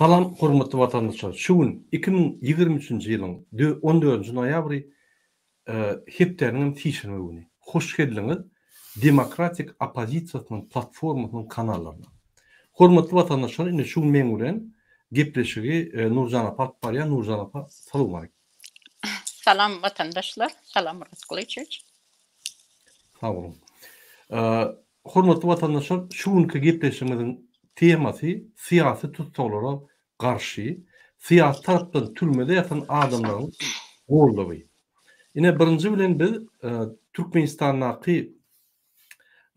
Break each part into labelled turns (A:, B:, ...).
A: Salam hormatly watandaşlar şu gün 2023-nji ýylyň 14-nji noýabry hepdäniň hem sişenbe güni. Hoş geldiňiz Demokratik oppozisiýasynyň platformasynyň kanallaryna. Hormatly watandaşlar indi şu gün meň bilen gepleşigi Nurjan apa alyp barýar Nurjan apa salowmaleýkim.
B: Salam watandaşlar salam Myrat Gylyçowiç.
A: Sag boluň. Hormatly watandaşlar, şu günki gepleşigimiziň temasy syýasy tussaglara garşy, syýasy tarapdan türmede ýatan adamlaryň goldawy. Ine, birinji bilen biz Türkmenistandaky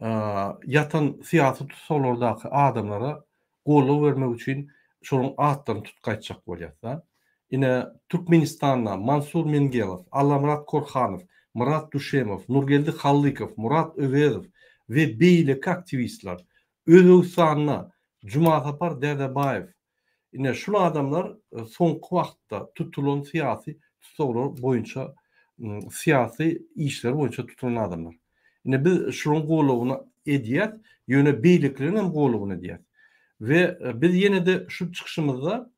A: ýatan syýasy tussaglardaky adamlara goldaw bermek üçin şolaryň atlaryny tutup gaýtjak bolýas-da. Ine, Türkmenistanda Mansur Mengelow, Allamyrat Korhanow, Myrat Duşemow, Nurgeldi Hallykow, Murat Öwezow we beýleki aktiwistler, Özbegistanda Jumasapar Dädebaýew, ine, şul adamlar soňky wagtda tutulan syýasy tussaglar boýunça, syýasy işler boýunça tutulan adamlar. Ine biz şularyň golawyny edýäs, ýöne beýlekileriň hem golawyny edýäs. We biz ýene-de şu çykyşymyzda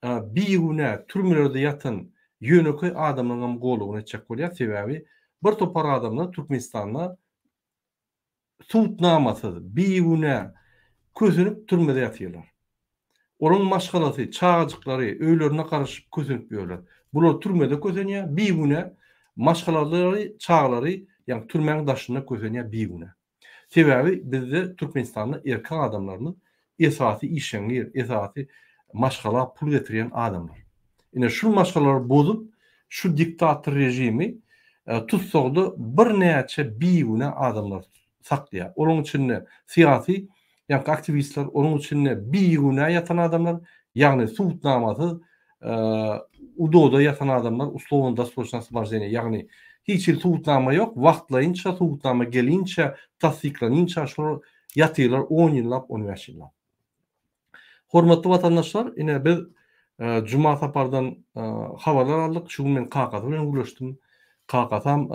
A: bigünä türmelerde ýatan ýönekeý adamlaryň hem golawyny etjek bolýas, sebäbi bir topar adamlar Türkmenistanda subutnamasyz, bigünä kösenip türmede ýatyrlar. Olaryň maşgalasy, çagajyklary öýlerine garaşyp kösenip ýörler. Bular türmede kösenýär, bigünä, maşgalalary, çagalary ýagny türmäň daşynda kösenýär bigünä. Sebäbi bizde Türkmenistanda erkek adamlarymyz esasy işeňňir, esasy maşgala pul getirýän adamlar. Ine şul maşgalalary bozup şu diktator režimi tussagda birnäçe bigünä adamlary saklaýar. Olaryň içinde syýasy ýaňky aktiwistler, onuň içinde bigünä ýatan adamlar, ýagny subutnamasyz UDO-da ýatan adamlar, uslovno dosroçno osvobождение, ýagny hiç hili subutnama ýok, wagtlaýynça subutnama gelinçä, tassyklanynça şolar ýatyrlar on ýyllap, on bäş ýyllap. Hormatly watandaşlar, ine biz Juma Sapardan habarlar aldyk. Şu gün men kakasy bilen gürleşdim. Kakasam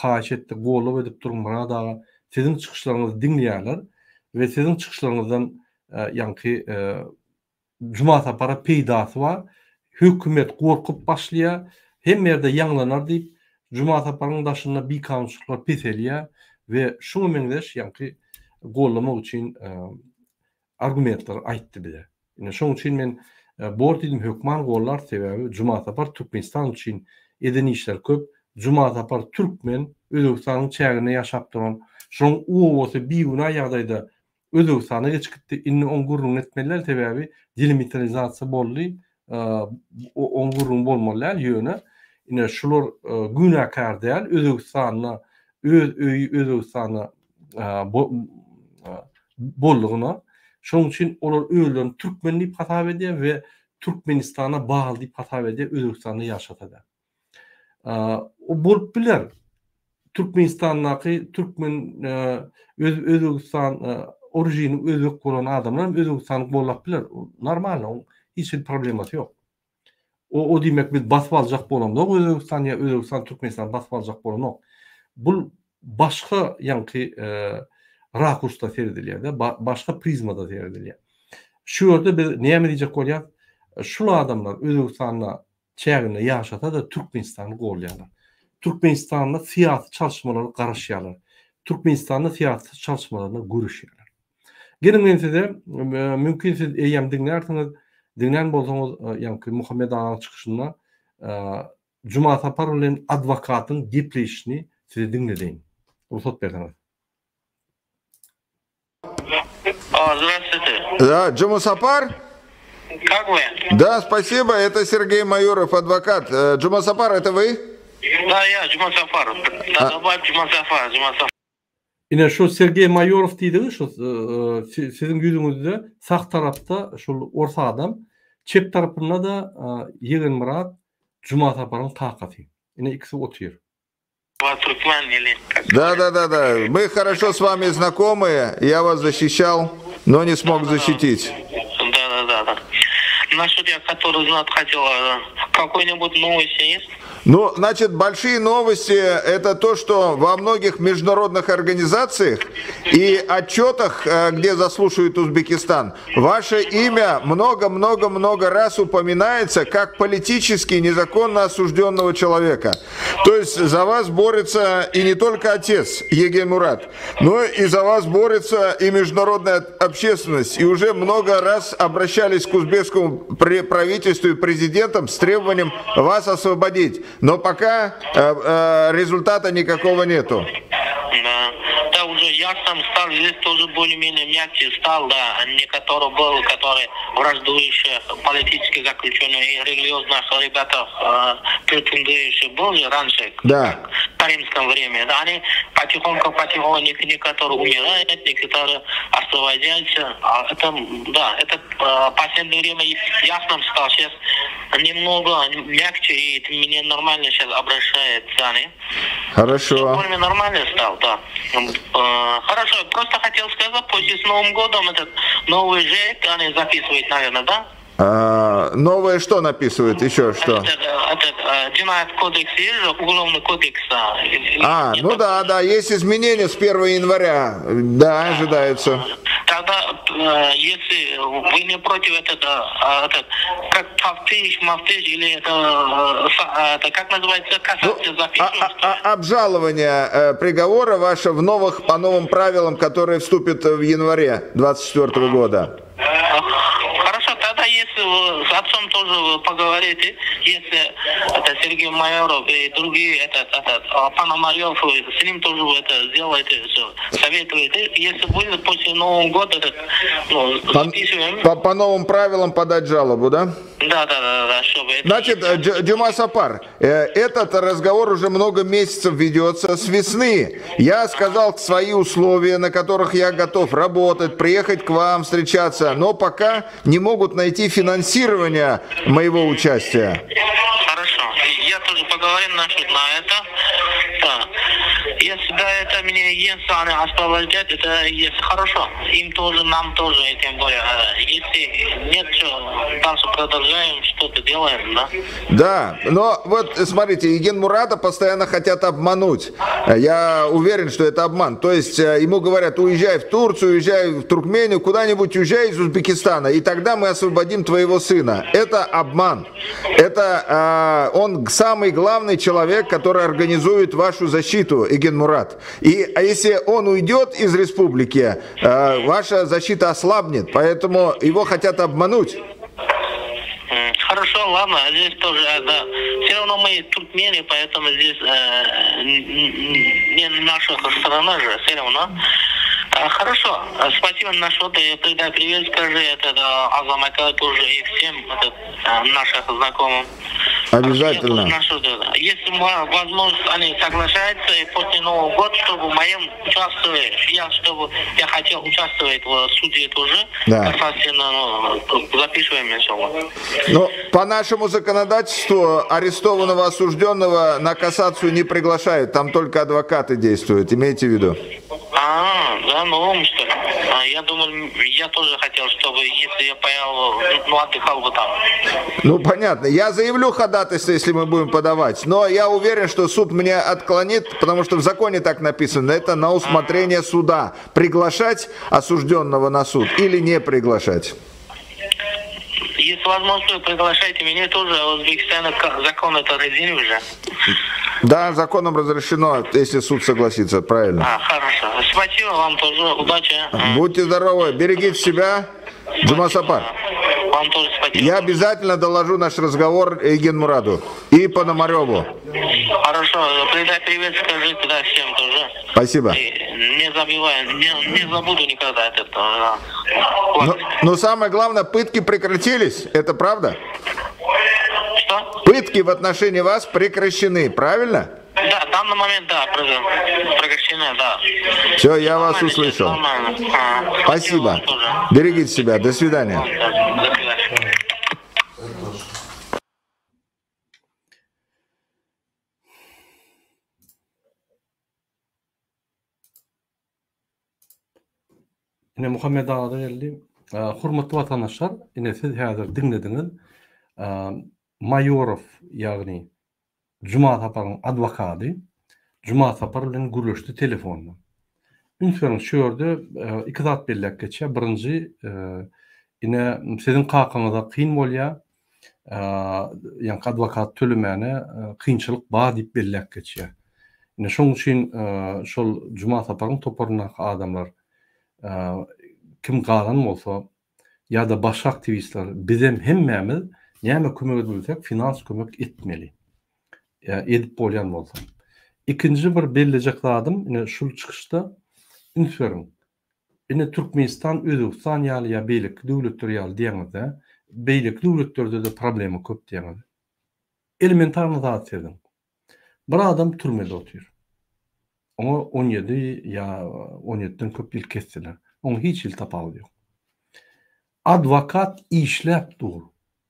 A: haýyş etdi, goldaw edip duruň Myrat aga, siziň çykyşlaryňyzy diňleýärler we siziň çykyşlaryňyzdan ýaňky Juma Sapara peýdasy bar. Hökümet gorkup başlaýar, hemme ýerde ýaňlanar diýip, Juma Saparyň daşynda bikanunçylyklar peselýär we şuňa meňzeş ýaňky goldamak üçin argumentleri aýtdy bize. Ine şoň üçin men bor diýdim hökman gollar sebäbi Juma Sapar Türkmenistan üçin eden işleri köp. Juma Sapar türkmen Özbegistanyň çäginde ýaşap duran şoň obasy bigünä ýagdaýda Özbegistana geçip gitdi. Indi oň gürrüňini etmeli däl sebäbi delimitalizasiýa boldy. Oň gürrüňi bolmaly däl ýöne ine şular günäkär däl Özbegistanda öz öýi Özbegistanda boldugyna. Şonuň üçin olar özlerini türkmen diýip hasap edýär we Türkmenistana bagly diýip hasap edýär, Özbegistanda ýaşasa-da. O bolup biler. Türkmenistandaky türkmen Özbegistan orijini özbek bolan adamlar hem Özbegistany gollap biler. Normalno, oň hiç hili problemasy ýok. O o diýmek biz basyp aljak bolamzok Özbegistan ýa Özbegistan Türkmenistany basyp aljak bolanok. Bul başga ýaňky rakursda seredilýär-de, başga prizmada seredilýär. Şu ýerde biz näme diýjek bolýas? Şul adamlar Özbegistanda çäginde ýaşasa-da Türkmenistany golýarlar. Türkmenistanda syýasy çalyşmalara garaşýarlar. Türkmenistanda syýasy çalyşmalaryna göreşýärler. Geliň men size, mümkin siz eýýäm diňlärsiňiz, diňlän bolsaňyz, ýaňky Muhammet agaň çykyşynda Juma Sapar bilen adwokatyň gepleşişini size diňledeýin. Rugsat berseňiz.
C: Здравствуйте.
D: Да, Джума Сапар?
C: Как вы?
D: Да, спасибо, это Сергей Майоров, адвокат. Э, Джума Сапар, это вы?
C: Да, я Джума Сафар. Да, Джума Сафар, Джума Сафар.
A: Ine şu Sergeý Maýorow diýdigi şu siziň ýüzüňizde sag tarapda şul ors adam, çep tarapynda-da Ýegenmyrat Jumasaparyň kakasy. Ine ikisi otyr.
D: Да, да, да, да. Мы хорошо с вами знакомы. Я вас защищал, но не смог защитить.
C: Да, да, да, да. Насчет я который знать хотел, какой-нибудь новости есть?
D: Ну, значит, большие новости – это то, что во многих международных организациях и отчетах, э, где заслушивают Узбекистан, ваше имя много-много-много раз упоминается как политически незаконно осужденного человека. То есть за вас борется и не только отец Еген Мурат, но и за вас борется и международная общественность. И уже много раз обращались к узбекскому правительству и президентам с требованием вас освободить. Но пока э, э, результата никакого нету.
C: Да. Да, уже я сам стал здесь тоже более-менее мягче стал, да, не который был, который враждующий, политически заключенный и религиозных ребятах э, претендующий был же раньше,
D: да.
C: в каримском времени, да, они потихоньку, потихоньку, некоторые умирают, некоторые освобождаются, а это, да, это э, последнее время ясно стал сейчас немного мягче, и это меня нормально сейчас обращается, они.
D: Хорошо.
C: Более нормально стал, да. Э, хорошо, просто хотел сказать, после с Новым годом этот новый ЖЭК, они записывают, наверное, да?
D: А, новое что написывают? Еще что?
C: Этот, этот, Джинаят кодекс есть же, уголовный кодекс.
D: А, ну нет, да, да, есть изменения с 1 января. Да, ожидаются.
C: Тогда, если вы не против этого, этот, как тафтиш, мафтиш, или это, это как называется, кассация
D: ну, а, а, обжалование э, приговора ваше в новых, по новым правилам, которые вступят в январе 2024 года.
C: Хорошо, тогда если вы с отцом тоже поговорите, если это Сергей Майоров и другие, этот, этот, Пономарев, с ним тоже вы это сделаете, все, советуете. Если будет после Нового года, этот, ну,
D: по,
C: записываем.
D: По, по новым правилам подать жалобу, да?
C: Да, да, да, да, чтобы это...
D: Значит, Джума Сапар, этот разговор уже много месяцев ведется с весны. Я сказал свои условия, на которых я готов работать, приехать к вам, встречаться, но пока не могут найти финансирование моего участия.
C: Хорошо. Я тоже поговорим насчет на это. Да. Если да, это мне если они освобождают, это если хорошо. Им тоже, нам тоже, и тем более. Если нет, что дальше продолжаем, что-то делаем, да?
D: Да, но вот смотрите, Еген Мурата постоянно хотят обмануть. Я уверен, что это обман. То есть ему говорят, уезжай в Турцию, уезжай в Туркмению, куда-нибудь уезжай из Узбекистана, и тогда мы освободим твоего сына. Это обман. Это э, он самый главный человек, который организует вашу защиту, Еген Мурат. И а если он уйдет из республики, э, ваша защита ослабнет, поэтому его хотят обмануть.
C: Хорошо, ладно, здесь тоже, да. Все равно мы туркмены, поэтому здесь э, не наша страна же, все равно. Хорошо, спасибо на что ты передай привет, скажи это Азамака тоже и всем этот, наших знакомым.
D: Обязательно.
C: Если возможность, они соглашаются, и после Нового года, чтобы в моем участвовали, я, чтобы я хотел участвовать в суде тоже,
D: да.
C: касательно, ну, записываем, иншаллах.
D: Но по нашему законодательству арестованного осужденного на кассацию не приглашают, там только адвокаты действуют, имейте в виду.
C: А, да, новым что ли? А, я думал, я тоже хотел, чтобы, если я поехал, ну, отдыхал бы там.
D: Ну, понятно. Я заявлю ходатайство, если мы будем подавать, но я уверен, что суд меня отклонит, потому что в законе так написано, это на усмотрение суда. Приглашать осужденного на суд или не приглашать.
C: Если возможно, приглашайте меня тоже, в Узбекистане закон это резин уже.
D: Да, законом разрешено, если суд согласится, правильно.
C: А, хорошо. Спасибо вам тоже, удачи.
D: Будьте здоровы, берегите себя. Джума Сапар.
C: Вам тоже спасибо.
D: Я обязательно доложу наш разговор Еген Мураду и Пономареву.
C: Хорошо, передай привет, скажи туда всем тоже.
D: Спасибо.
C: И не забивай, не, не забуду никогда это. Да.
D: Но, но самое главное, пытки прекратились, это правда?
C: Что?
D: Пытки в отношении вас прекращены, правильно?
C: Да, в данный момент, да, прекращены, да.
D: Все, я вас услышал.
C: Нормально. А,
D: Спасибо. Берегите себя. До свидания.
C: До свидания.
A: Ine Muhammet aga-da geldi. Hormatly watandaşlar, ine siz häzir diňlediňiz. Maýorow, ýagny. Juma Saparyň adwokady Juma Sapar bilen gürleşdi telefonda. Üns beriň, şu ýerde iki zat belläp geçýär. Birinji, ine, siziň kakaňyza kyn bolýar, ýaňky adwokat tölemäne kynçylyk bar diýip belläp geçýär. Ine, şonuň üçin şol Juma Saparyň toparyndaky adamlar kim galan bolsa ýa-da başga aktiwistler bizem hemmämiz näme kömek edip bilsek finans kömek etmeli. Ýa edip bolýan bolsa. Ikinji bir bellejek zadym ine şul çykyşda üns beriň. Ine Türkmenistan Özbegistan ýaly ýa beýleki döwletler ýaly diýeňizde, beýleki döwletlerde-de problema köp diýeňiz. Elementarny zat serediň. Bir adam türmede otyr. Oňa 17 ýa 17-den köp ýyl kesdiler. Oň hiç hili tapawudy ýok. Adwokat işläp dur.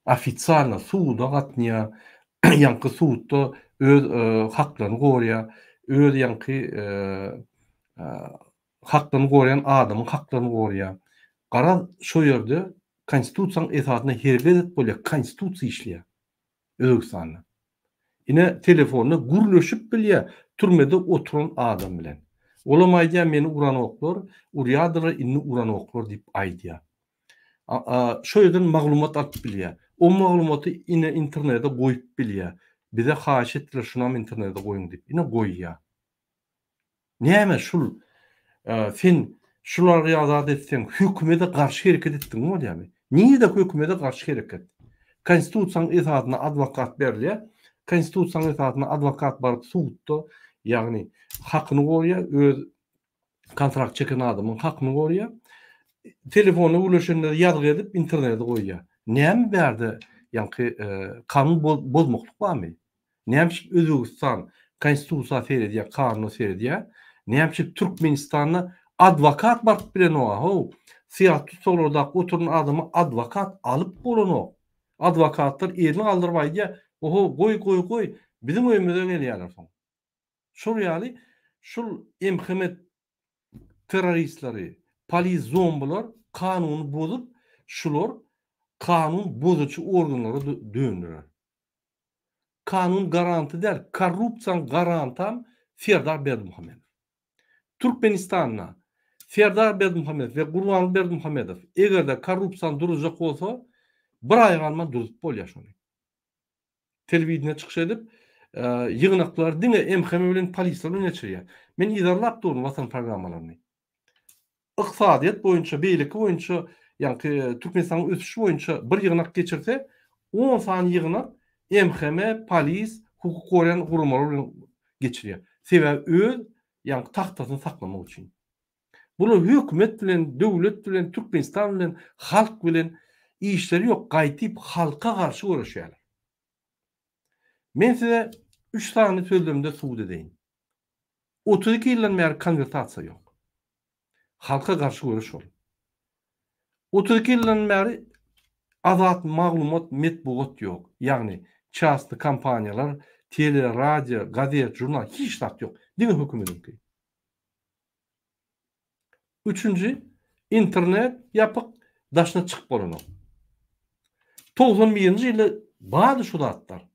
A: Ofisialno suda gatnaýar, ýaňky sudda öz haklaryny goraýar, öz ýaňky haklaryny goraýan adamyň haklaryny goraýar. Garaz, şo ýerde konstitusiýanyň esasynda hereket edip bolýar, konstitusiýa işleýär Özbegistanda. Ine, telefonda gürleşip bilýär türmede oturan adam bilen. Olam aýdýar, meni uranoklar, urýardylar, indi uranoklar diýip aýdýar. Şo ýerden maglumat alyp bilýär. O maglumaty ine internete goýup bilýär. Bize haýyş etdiler şunam internete goýuň diýip. Ine goýýar. Näme şul sen şular ýaly zat etseň hökümete garşy hereket etdiň bolýarmy? Nirede hökümete garşy hereket? Konstitusiýanyň esasynda adwokat berilýär. Konstitusiýanyň esasynda adwokat baryp sudda, ýagny hakyny goraýar, öz kontrakt çeken adamyň hakyny goraýar. Telefonda gürleşende ýazgy edip internete goýýar. Näme bärde ýaňky kanun bozmaklyk barmy? Näme üçin Özbegistan konstitusiýa seredýär, kanuna seredýär? Näme üçin Türkmenistanda adwokat baryp bilenok how? Syýasy tussaglardaky oturan adama adwokat alyp bolanok. Adwokatlar elini galdyryp aýdýar, oho goý goý goý, biziň öýümize gelýärler soň. Şol ýaly şul MHM terroristleri, polis zombular kanuny bozup, şular kanun bozujy organlara döndürer. Kanun garanty däl, korrupsiýaň garantam Serdar Berdimuhamedow. Türkmenistanda Serdar Berdimuhamedow we Gurbanguly Berdimuhamedow eger-de korrupsiýany duruzjak bolsa, bir aý galman duruzyp bolýar şony. Telewideniýede çykyş edip, ýygnaklary diňe MHM bilen polisler bilen geçirýär. Men yzarlap durun Watan programmalaryny. Ykdysadyýet boýunça, beýleki boýunça, ýaňky Türkmenistanyň ösüşi boýunça bir ýygnak geçirse, on sany ýygnak MHM, polis, hukuk goraýan guramalar bilen geçirýär. Sebäbi öz ýaňky tagtasyny saklamak üçin. Bular hökümet bilen, döwlet bilen, Türkmenistan bilen, halk bilen işleri ýok, gaýtyp halka garşy göreşýärler. Men size üç sany sözlemde subut edeýin. 32 ýyldan bäri konwertasiýa ýok. Halka garşy göreş ol. 32 ýyldan bäri azat maglumat, metbugat ýok. Ýagny çastny kompaniýalar, tele, radio, gazet, žurnal hiç zat ýok. Diňe hökümediňki. Üçünji, internet ýapyk, daşyna çykyp bolanok. 91-nji ýylda bardy şu zatlar.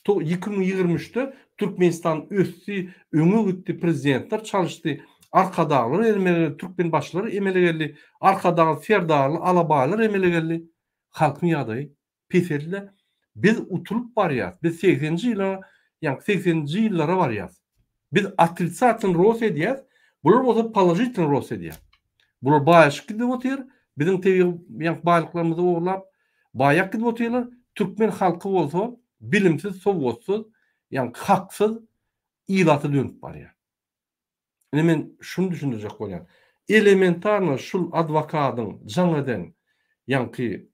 A: 2023-de Türkmenistan ösdi, öňe gitdi, prezidentler çalyşdy, Arkadaglar emele geldi, Türkmenbaşylar emele geldi, Arkadagly, Serdarly, Alabaýlar emele geldi. Halkyň ýagdaýy peseldi-de, biz utulyp barýas. Biz segseninji ýyla, ýagny segseninji ýyllara barýas. Biz otrisatel rost edýäs, bular bolsa položitel rost edýär. Bular baýaşyp gidip otyr, biziň tebigy ýagny baýlyklarymyzy ogurlap, baýap gidip otyrlar. Türkmen halky bolsa bilimsiz, sowatsyz, ýagny haksyz ilata dönüp barýar. Ine men şuny düşündirjek bolýan. Elementarno şul adwokadyň jaň eden ýaňky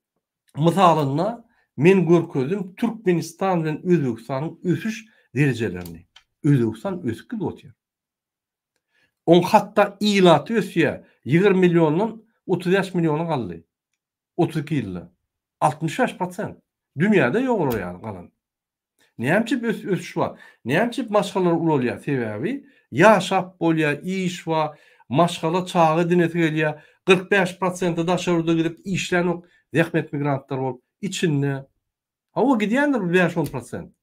A: mysalynda men görkezdim Türkmenistan bilen Özbegistanyň ösüş derejelerini. Özbegistan ösüp gidip otyr. Oň hatda ilaty ösýär. 20 milliondan 35 milliona galdy. 32 ýylda. 65 prosent. Dünýäde ýok olar ýaly galan. Näme üçin ösüş bar? Näme üçin maşgalalar ulalýar? Sebäbi ýaşap bolýar, iş bar, maşgala çaga edinesi gelýär. 45 prosenti daşary ýurda gidip işlänok, zähmet migrantlary bolup içinde. Hawa gidýändir bir 5-10 prosent.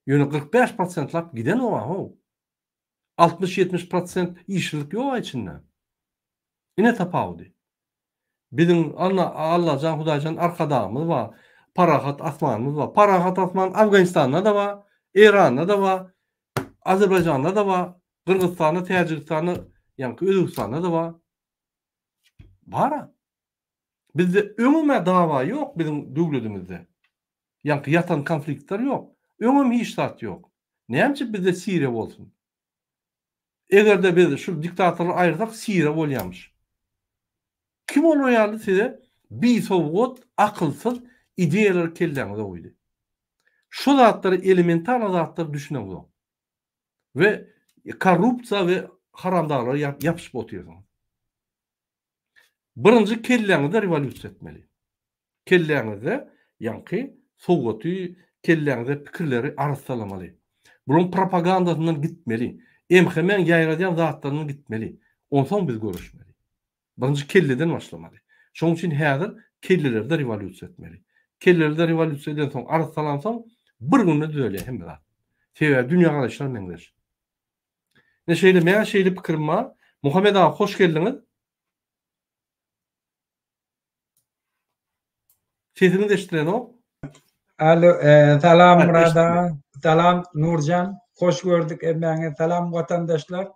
A: Ýöne 45 prosentlap giden oba how. 60-70 prosent işsizlik ýok içinde. Ine tapawudy. Biziň Alla Allajan Hudaýjan Arkadagymyz bar. Parahat asmanymyz bar. Parahat asman Afganistanda-da bar, Eýranda-da bar, Azerbaýjanda-da bar, Gyrgyzystanda, Täjigistanda, ýaňky Özbegistanda-da bar. Bar-a. Bizde öňem-ä dawa ýok biziň döwledimizde. Ýaňky ýatan konfliktler ýok. Öňem hiç zat ýok. Näme üçin bizde Siriýa bolsun? Eger-de biz şu diktatorlary aýyrsak Siriýa bolýamyş. Kim olar ýaly size bisowgat, akylsyz ideýalary kelläňize guýdy? Şu zatlary elementarny zatlary düşüneňzok. We korrupsiýa we haramdaglara ýapyşyp otyrsyňyz. Birinji kelläňizde rewolýusiýa etmeli. Kelläňizde ýaňky sowgaty, kelläňizde pikirleri arassalamaly. Bularyň propagandasyndan gitmeli. MHM-iň ýaýradýan zatlaryndan gitmeli. Onsoň biz göreşmeli. Birinji kelleden başlamaly. Şonuň üçin häzir kellelerde rewolýusiýa etmeli. Kellelerde rewolýusiýa edensoň, arassalansoň bir günde düzelýär hemme zat. Sebäbi dünýägaraýyşlar meňzeş. Ine şeýle meň şeýle pikirim bar. Muhammet aga hoş geldiňiz. Sesiňiz eşidilenok.
E: Alo, e, salam Myrat aga, salam Nurjan, hoş gördük hemmäňizi, salam watandaşlar.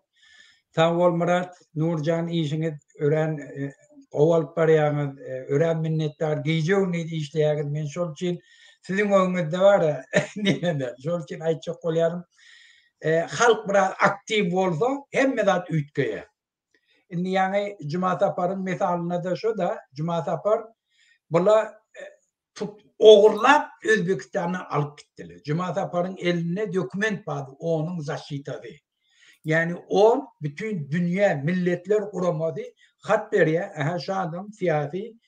E: Sag bol Myrat, Nurjan işiňiz örän e, gowy alyp barýaňyz, e, örän minnetdar, gije-gündiz işleýäňiz, men şol üçin siziň öňüňizde bar-a, neme, şol üçin aýtjak bolýarym. Halk biraz aktiw bolsa hemme zat üýtgeýär. Indi ýaňy Juma Saparyň mysalynda-da şo-da, Juma Sapar bula tut ogurlap Özbegistandan alyp gitdiler. Juma Saparyň elinde dokument bardy, onuň zaşitasy. Ýagny ol bütin dünýä milletler guramasy hat berýär, ähä şu adam syýasy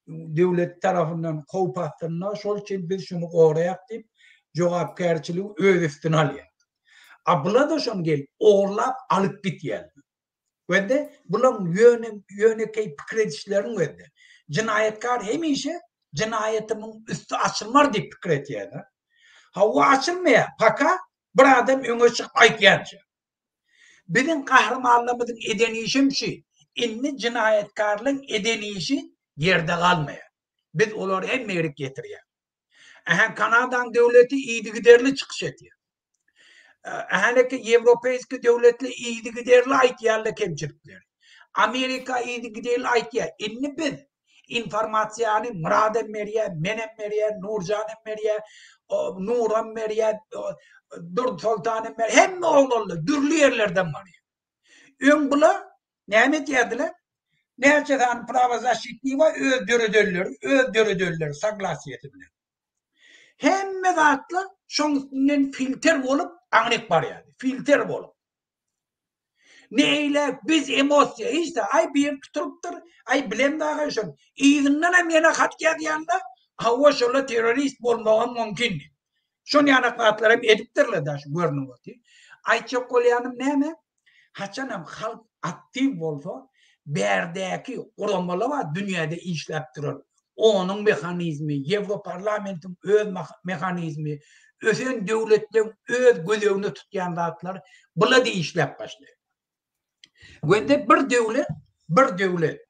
E: döwlet tarapyndan howp astynda, şol üçin biz şuny goraýak diýip, jogapkärçiligi öz üstüne alýar. A bular-da şony gelip ogurlap alyp gitýärler. Gözde bularyň ýöne ýönekeý pikir edişlerini gözde. Jenaýatkar hemişe jenaýatymyň üsti açylmar diýip pikir etýär-de. Hawa açylmaýar, paka bir adam öňe çykyp aýtýança. Biziň gahrymanlarymyzyň eden işem şu. Indi jenaýatkarlaryň eden işi ýerde galmaýar. Biz olary hemme ýerik ýetirýäris. Ähä Kanadanyň döwleti yzygiderli çykyş edýär. Ähäneki ýewropeýski döwletler yzygiderli aýtýarlar kemçilikleri. Amerika yzygiderli aýtýar. Indi biz Informasiýany Myradam berýär, menem berýän, Nurjanam berýär, Nuram berýär, Durdysoltanam berýär, hemme oglanlar dürli ýerlerden barýar. Öň bular näme edýärdiler? Näçe sany prawozaşitniý bar, öz döredenleri, öz döredenleri soglasiýasy bilen. Hemme zatlar şoň üstünden filter bolup aňryk barýardy. Filter bolup. Ne eýläk biz emosiýa hiç zat aý bir tutulypdyr aý bilemzok şol yzyndan hem ýene hat ýazýanda hawa şola terrorist bolmagam mümkin diýip. Şon ýanak zatlar hem edipdirler da şu görnüp otyr. Aýtjak bolýanym näme? Haçanam halk aktiw bolsa bärdäki guramalar bar dünýäde işläp duran Onuň mehanizmi, Ýewroparlamentiň öz mehanizmi, ösen döwletleň öz gözegine tutýan zatlary bula-da işläp başlaýar. We-de bir döwlet, bir döwlet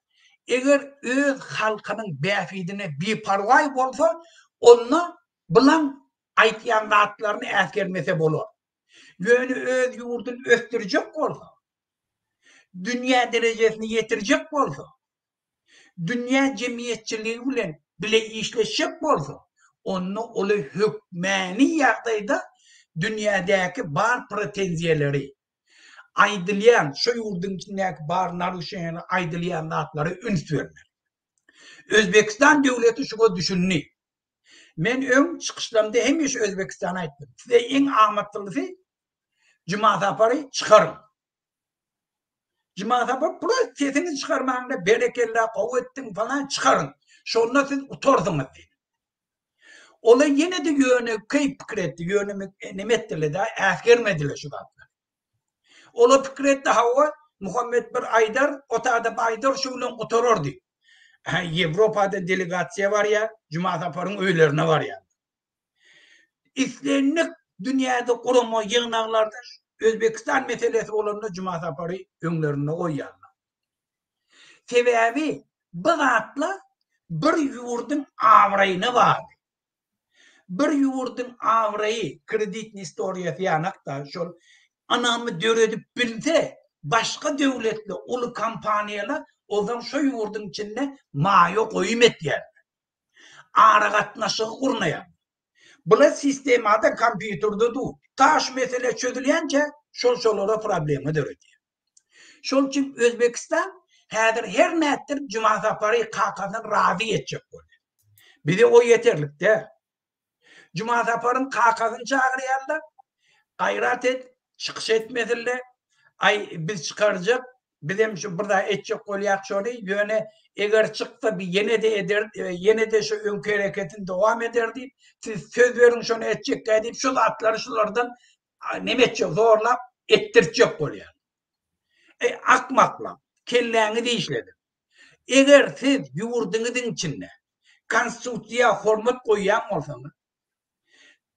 E: eger öz halkynyň bähbidine biparwaý bolsa, onda bulaň aýtýan zatlaryny äsgermese bolar. Ýöne öz ýurduny ösdürjek bolsa, dünýä derejesine ýetirjek bolsa, dünýä jemgyýetçiligi bilen bile işleşjek bolsa, onda oly hökmäni ýagdaýda dünýädäki bar pretenziýalary, aýdylýan, şo ýurduň içindäki bar naruşeniýalar aýdylýan zatlara üns bermeli. Özbekistan döwleti şuňa düşündi. Men öň çykyşlarymda hemişe Özbekistany aýtdym. Size iň amatlysy Juma Sapary çykaryň. Juma Sapar prost sesiňizi çykarmaňda berekella gowy etdiň falan çykaryň. Şonda siz utarsyňyz diýdim. Olar ýene-de ýönekeý pikir etdi, ýöne neme etdiler-de, äsgermediler şu zatlary. Olar pikir etdi, hawa, Muhammet bir aýdar, o tada bir aýdar, şu bilen gutarar diýip. Hä, Ýewropadan delegasiýa barýar, Juma Saparyň öýlerine barýar. Islendik. Dünýäde gurama ýygnaklarda Özbekistan meselesi bolanda Juma Sapary öňlerinde goýýarlar. Sebäbi bu zatlar bir ýurduň abraýyna bagly. Bir ýurduň abraýy, kreditniý istoriýasy ýanakda şol ynamy döredip bilse, başga döwletli uly kompaniýalar ozal şo ýurduň içinde maýa goýum etýärler. Aragatnaşygy gurnaýarlar. Bular sistemada kompýuterde dur. Ta şu mesele çözülýänçä şol şolara problema döredýär. Şol üçin Özbekistan häzir her nätdirip Juma Sapary kakasyny razy etjek bolýar. Bize o ýeterlik däl. Juma Saparyň kakasyny çagyrýarlar. Gaýrat et, çykyş etmesinler. Aý biz çykarjak, bizem şu bir zat etjek bolýak şony, ýöne eger çyksa bi ýene-de eder, ýene-de şu öňki hereketini dowam eder diýip, siz söz beriň şony etjekkä diýip şu zatlary şulardan neme etjek, zorlap etdirtjek bolýar. Eý akmaklar, kelläňizi işlediň. Eger siz ýurduňyzyň içinde konstitusiýa hormat goýýan bolsaňyz,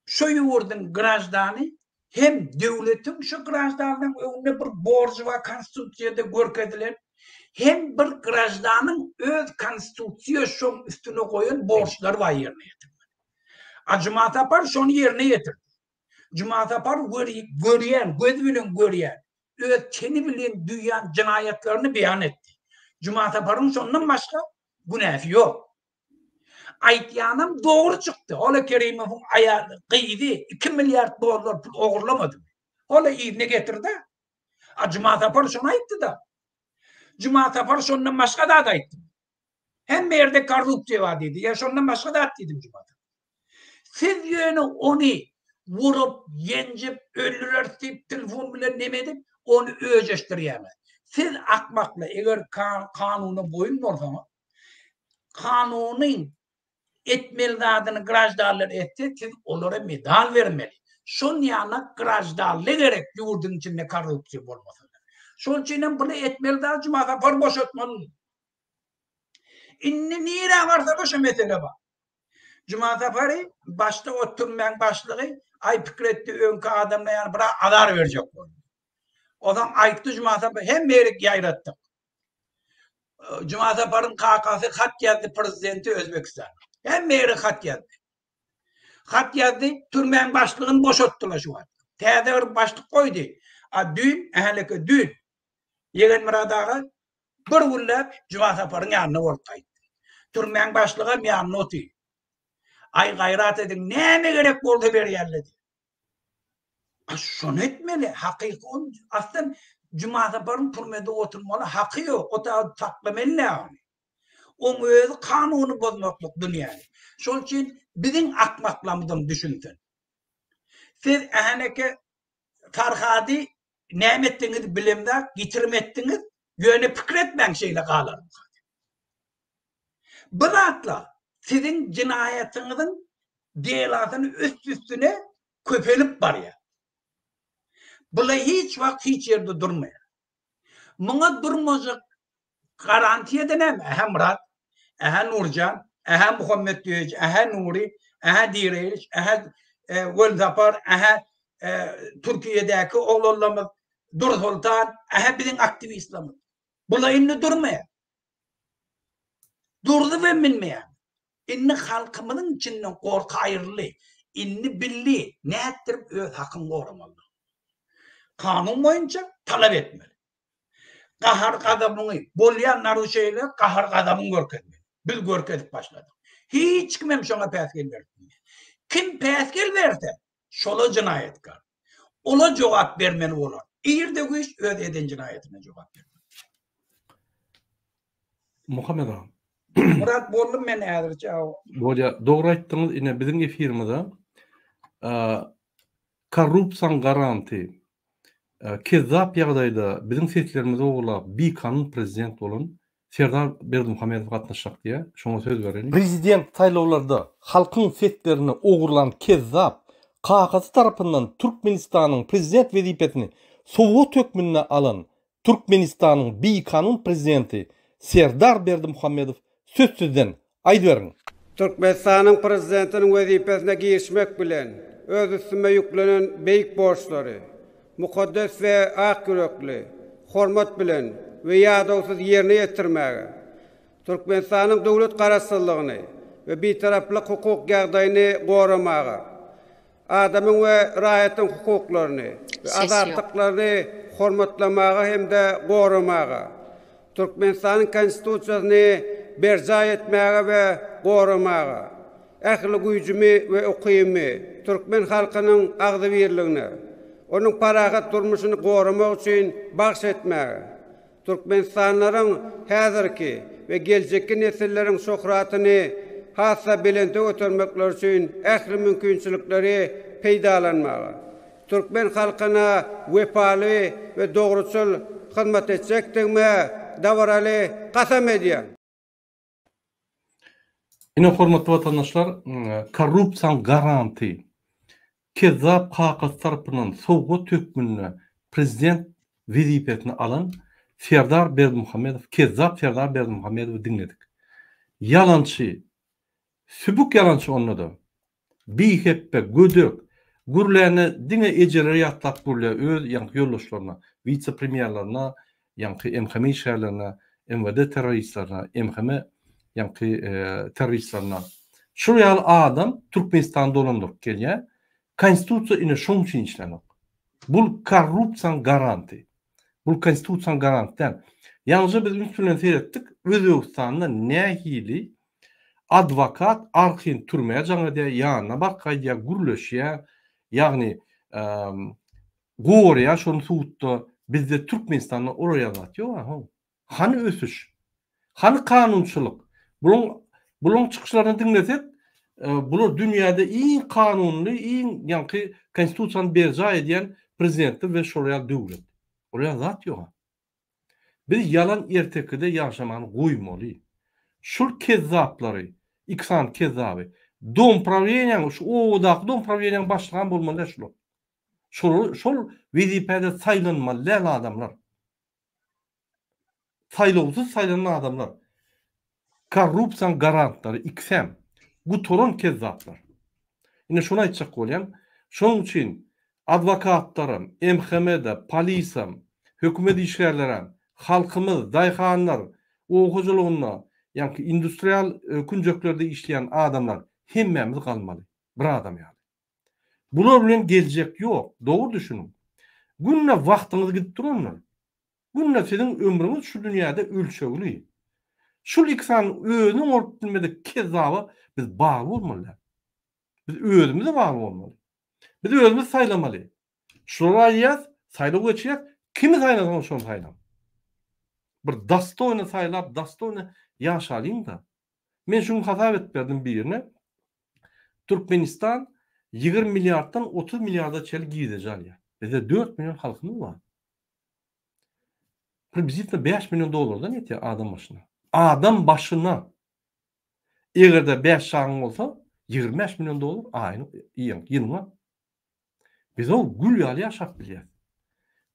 E: şo ýurduň graždany hem döwletiň şo graždanyň öňünde bir borjy bar konstitusiýada görkezilen, hem bir graždanyň öz konstitusiýa şoň üstüne goýan borçlary bar ýerine ýetirmeli. A Juma Sapar şony ýerine ýetirdi. Juma Sapar görýän, gözi bilen görýän, öz teni bilen duýýan jenaýatlaryny beýan etdi. Juma Saparyň şondan başga günäsi ýok. Aýtýanam dogry çykdy. Ola Kerimowyň aýaly, gyzy 2 milliard dollar pul ogurlamadymy? Ola yzyna getirdi. A Juma Sapar şony aýtdy-da. Juma Sapar şondan başga zat aýtdy. Hemme ýerde korrupsiýa bar diýdi. Ýa şondan başga zat diýdim Juma Sapar. Siz ýöne ony vurup, ýenjip, öldüreris diýip telefon bilen neme edip, ony öjeşdirýäňiz. Siz akmaklar, eger kanuna boýun bolsaňyz, kanunyň etmeli zadyny graždanlar etse, siz olara medal bermeli. Şon ýaly graždanly gerek ýurduň içinde korrupsiýa bolmasa. Şol üçin hem buny etmeli zat Juma Sapar boşatmaly. Indi nirä barsa-da şu mesele bar. Juma Sapary başda o türmäň başlygy aý pikir etdi öňki adamlar ýaly biraz azar berjek boldy. Onsoň aýtdy Juma Sapar hemme ýerik ýaýratdyk. Juma Saparyň kakasy hat ýazdy prezidente Özbekistana. Hemme ýere hat ýazdy. Hat ýazdy, türmäň başlygyny boşatdylar şu wagt. Täze bir başlyk goýdy. A düýn, ähleke düýn Ýegenmyrat aga bir günläp Juma Saparyň ýanynda bolup gaýtdy. Türmäň başlygam ýanynda otyr. Aý gaýrat ediň, näme gerek bolsa berýärler diýip. A şony etmeli, hakyky ol aslan Juma Saparyň türmede oturmaly haky ýok, o ta saklamaly däl ony. Oň özi kanuny bozmaklyk dünýäni. Şol üçin biziň akmaklarymyzam düşünsin. Siz äheneke Farhady näme etdiňiz bilemzok, ýitirim etdiňiz, ýöne pikir etmäň şeýle galarmyka diýip. Bu zatlar siziň jenaýatyňyzyň delasyny üst-üstüne köpelip barýar. Bular hiç wagt hiç ýerde durmaýar. Muňa durmajak garantiýa-da näme? Ähä Myrat, ähä Nurjan, ähä Muhammet Düýeji, ähä Nury, ähä Direýiş, ähä Welsapar, ähä Türkiýedäki oglanlarymyz Dursoltan, ähä biziň aktiwistlerimiz. Bular indi durmaýar. Durzubam bilmeýär. Indi halkymyzyň içinden gorky aýryldy. Indi bildi, nätdirip öz hakyňy goramalydygyny. Kanun boýunça talap etmeli. Gahar-gazabyňy, bolýan naruşeýle gahar-gazabyňy görkezmeli. Biz görkezip başladyk. Hiç kim hem şoňa päsgel berip bilmeýär. Kim päsgel berse, şola jenaýatkar. Ola jogap bermeli bolar. Ir-de-güýç öz eden jenaýatyna jogap bermeli.
A: Muhammet aga.
E: Murat boldum men häzirçe.
A: Bolýa, dogry aýtdyňyz, ine biziň efirimize korrupsiýaň garanty, kezzap ýagdaýda biziň seslerimizi ogurlap bikanun prezident bolan Serdar Berdimuhamedow gatnaşjak diýýär, şoňa söz bereliň. Prezident saýlawlarda halkyň seslerini ogurlan kezzap, kakasy tarapyndan Türkmenistanyň prezident wezipesini sowgat hökmünde alan Türkmenistanyň bikanun prezidenti Serdar Berdimuhamedow söz sizden, aýdyberiň!
F: Türkmenistanyň Prezidentiniň wezipesine girişmek bilen. öz üstüme ýüklenen beýik borçlary mukaddes we ak ýürekli, hormat bilen we ýadawsyz ýerine ýetirmäge, Türkmenistanyň döwlet Garaşsyzlygyny we Bitaraplyk hukuk ýagdaýyny goramaga, adamyň we raýatyň hukuklaryny we
B: Ses ýok.
F: azatlyklaryny hormatlamaga hem-de goramaga, Türkmenistanyň Konstitusiýasyny berjaý etmäge we goramaga, ähli güýjümi we ukybymy türkmen halkynyň agzybirligine, onuň parahat durmuşyny goramak üçin bagyş etmäge, Türkmenistanlylaryň häzirki we geljekki nesilleriň şöhratyny has-da belente götermekleri üçin ähli mümkinçilikleri peýdalanmaga, türkmen halkyna wepaly we dogruçyl hyzmat etjekdigime dabaraly kasam edýän.
A: Ine hormatly watandaşlar korrupsiýaň garanty kezzap kakasy tarapyndan sowgat hökmünde prezident wezipesini alan Serdar Berdimuhamedow kezzap Serdar Berdimuhamedowy diňledik. Ýalançy sübük ýalançy onda-da. Bihepbe, gödek, gürlände diňe ejeleri ýatlap gürlýär, öz ýaňky ýoldaşlaryna, wise-premýerlerine, ýaňky MHM işgärlerine, MWD terroristlerine, MHM ýaňky terroristlerine. Şul ýaly adam Türkmenistany dolandyryp gelýär. Konstitusiýa ine şoň üçin işlänok. Bul korrupsiýaň garanty. Bul konstitusiýaň garanty däl. Ýaňyja biz üns bilen seretdik, Özbegistanda nähili Adwokat arkaýyn türmä jaň edýär, ýanyna baryp gaýdýar, gürleşýär, ýagny goraýar şony sudda. Bizde Türkmenistanda olar ýaly zat ýok-a how. Hany ösüş? Hany kanunçylyk? Bulaň bulaň çykyşlaryny diňlesek, bular dünýäde iň kanunly, iň ýaňky konstitusiýany berjaý edýän prezidentler we şolar ýaly döwlet. Olar ýaly zat ýok-a. Biz ýalan ertekide ýaşamany goýmaly. Şul kezzaplary, iki sany kezzaby, dom prawleniýaň, şu obadaky dom prawleniýaň başlygam bolmaly däl şular. Şolar şol wezipäde saýlanmaly däl adamlar. Saýlawsyz saýlanan adamlar. Korrupsiýaň garantlary ikisem. Gutaran kezzaplar. Ine şony aýtjak bolýan. Şonuň üçin adwokatlaram, MHM-de, polisam, hökümet işgärlerem, halkymyz, daýhanlar, oba hojalygynda, ýaňky industrial künjeklerde işleýän adamlar hemmämiz galmaly. Bir adam ýaly. Bular bilen geljek ýok. Dogry düşüniň. Günde wagtyňyz gidip durandyr. Günde siziň ömrüňiz şu dünýäde ölçegli. Şul iki sany özüni oňaryp bilmedik kezzaba biz bagly bolmaly däl. Biz özümize bagly bolmaly. Biz özümiz saýlamaly. Şulary aýdýas, saýlaw geçirýäs, kimi saýlasaňyz şony saýlaň. Bir dostoýny saýlap, dostoýny ýaşalyň-da. Men şu gün hasap edip berdim birine. Türkmenistan 20 milliarddan 30 milliarda çenli girdeji alýar. Bizde 4 million halkymyz bar. Priblizitlno 5 million dollardan ýetýär adam başyna. Adam başyna. Eger-de 5 çagaň bolsa, 25 million dollar aýyň, ýylyňa. Biz ol gül ýaly ýaşap bilýäs.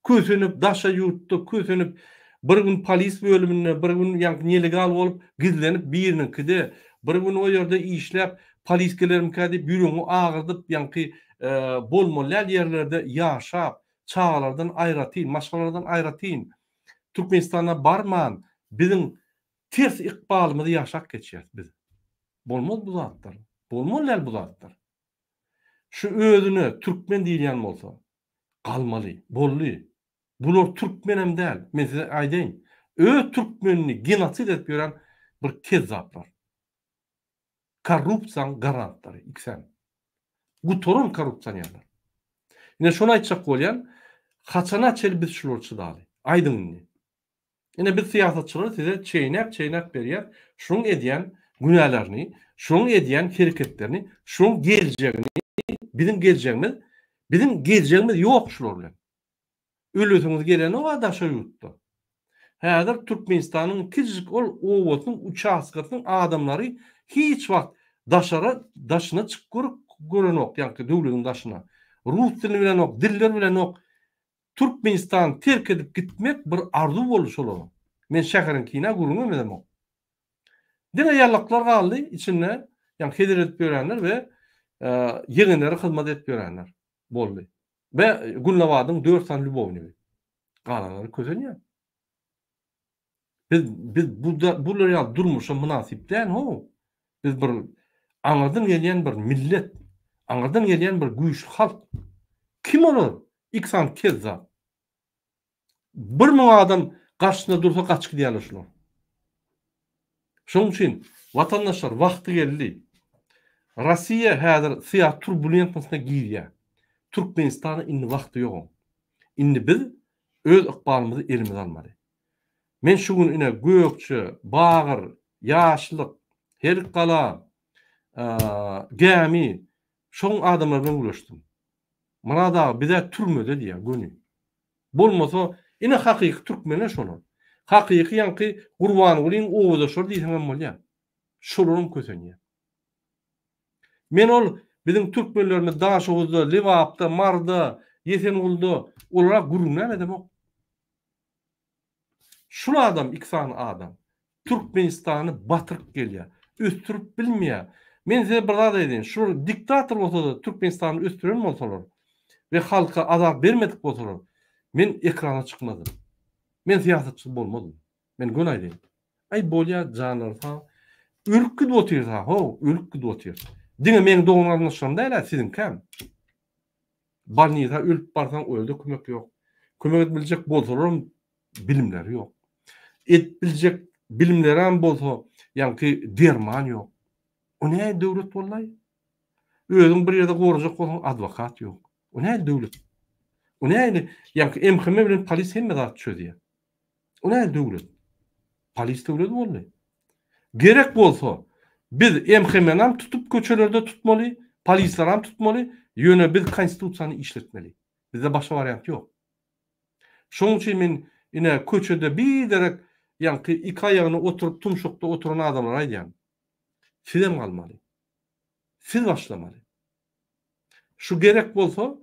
A: Kösenip daşa ýurtda kösenip bir gün polis bölüminde bir gün ýaňky nelegal bolup gizlenip biriniňkide bir gün o ýerde işläp polis gelermikä diýip ýüregiňi agyrdyp ýaňky bolmaly däl ýerlerde ýaşap çagalardan aýratyn maşgalalardan aýratyn Türkmenistana barman biziň ters ykbalymyzy ýaşap geçýäs biz. Bolmaz bu zatlar. Bolmaly däl bu zatlar. Şu özüne türkmen diýilýän bolsa, galmaly. Boldy. Bular türkmenem däl. Men size aýdaýyn. Öz türkmenini genosid edip ýören bir kezzaplar. Korrupsiýaň garantlary ikisem. Gutaran korrupsionerler. Ine şony aýtjak bolýan, haçana çenli biz şulara çydaly? Aýdyň indi. Ine biz syýasatçylar size çeýnäp-çeýnäp berýäs şunuň edýän günälerini, şunuň edýän hereketlerini, şunuň geljegini, biziň geljegimiz, biziň geljegimiz ýok şular bilen. Ölesiňiz gelenok-a daşary ýurtda. Häzir Türkmenistanyň kiçijik ol obasynyň uçastkasynyň adamlary hiç wagt daşara daşyna çykyp görüp görenok, ýaňky döwlediň daşyna. Rus dilini bilenok, diller bilenok. Türkmenistany terk edip gitmek bir arzuw boldy şolara. Men şäheriňkine gürrüňem edemok. Diňe ýallaklar galdy içinde, ýagny hezil edip ýörenler we ýegenlere hyzmat edip ýörenler. Boldy. We Gülnabadyň dört sany lýubownigi. Galanlary kösenýär. Biz biz bu bular ýaly durmuşa mynasyp däl how. Biz bir aňyrdan gelýän bir millet, aňyrdan gelýän bir güýçli halk. Kim olar? Iki sany kezzap. 1000 adam garşysynda dursa gaçyp gidýärler şular. Şonuň üçin watandaşlar wagty geldi. Russiýa häzir syýasy turbulentnostyna girýär. Türkmenistana indi wagty ýok. Indi biz öz ykbalymyzy elimize almaly. Men şu gün ine Gökje, Bagyr, Ýaşlyk, Herikgala, Gämi şoň adamlary bilen gürleşdim. Myrat aga bizä türmede diýýär göni. Bolmasa ine hakyky türkmenler şolar. Hakyky ýaňky Gurbangulyň obadaşlary diýseňem bolýar. Şolaram kösenýär. Men ol biziň türkmenlerimiz Daşoguzda, Lebapda, Maryda, Ýesengulda olara gürrüňem edemok. Şul adam iki sany adam Türkmenistany batyryp gelýär. Ösdürip bilmeýär. Men size bir zat aýdaýyn. Şular diktator bolsada Türkmenistany ösdüren bolsalar we halka azar bermedik bolsalar men ekrana çykmazdym. Men syýasatçy bolmazdym. Men göni aýdaýyn. Aý bolýa janlary sag. Ölüp gidip otyrsa how, ölüp gidip otyr. Diňe meň dogan garyndaşlarym däl-ä siziňkäm. Bolnisa ölüp barsaň o ýerde kömek ýok. Kömek edip biljek bolsalaram bilimleri ýok. Edip biljek bilimlerem bolsa ýaňky derman ýok. O nähili döwlet boldaý? Özüň bir ýerde gorajak bolsaň adwokat ýok. O nähili döwlet? O nähili ýaňky MHM bilen polis hemme zat çözýär. O nähili döwlet? Polis döwleti boldy. Gerek bolsa, biz MHM-nam tutup köçelerde tutmaly, polislaram tutmaly, ýöne biz konstitusiýany işletmeli. Bizde başga wariant ýok. Şonuň üçin men ine köçede biderek ýaňky iki aýagyny oturyp tumşukda oturan adamlara aýdýan. Sizem galmaly. Siz başlamaly. Şu gerek bolsa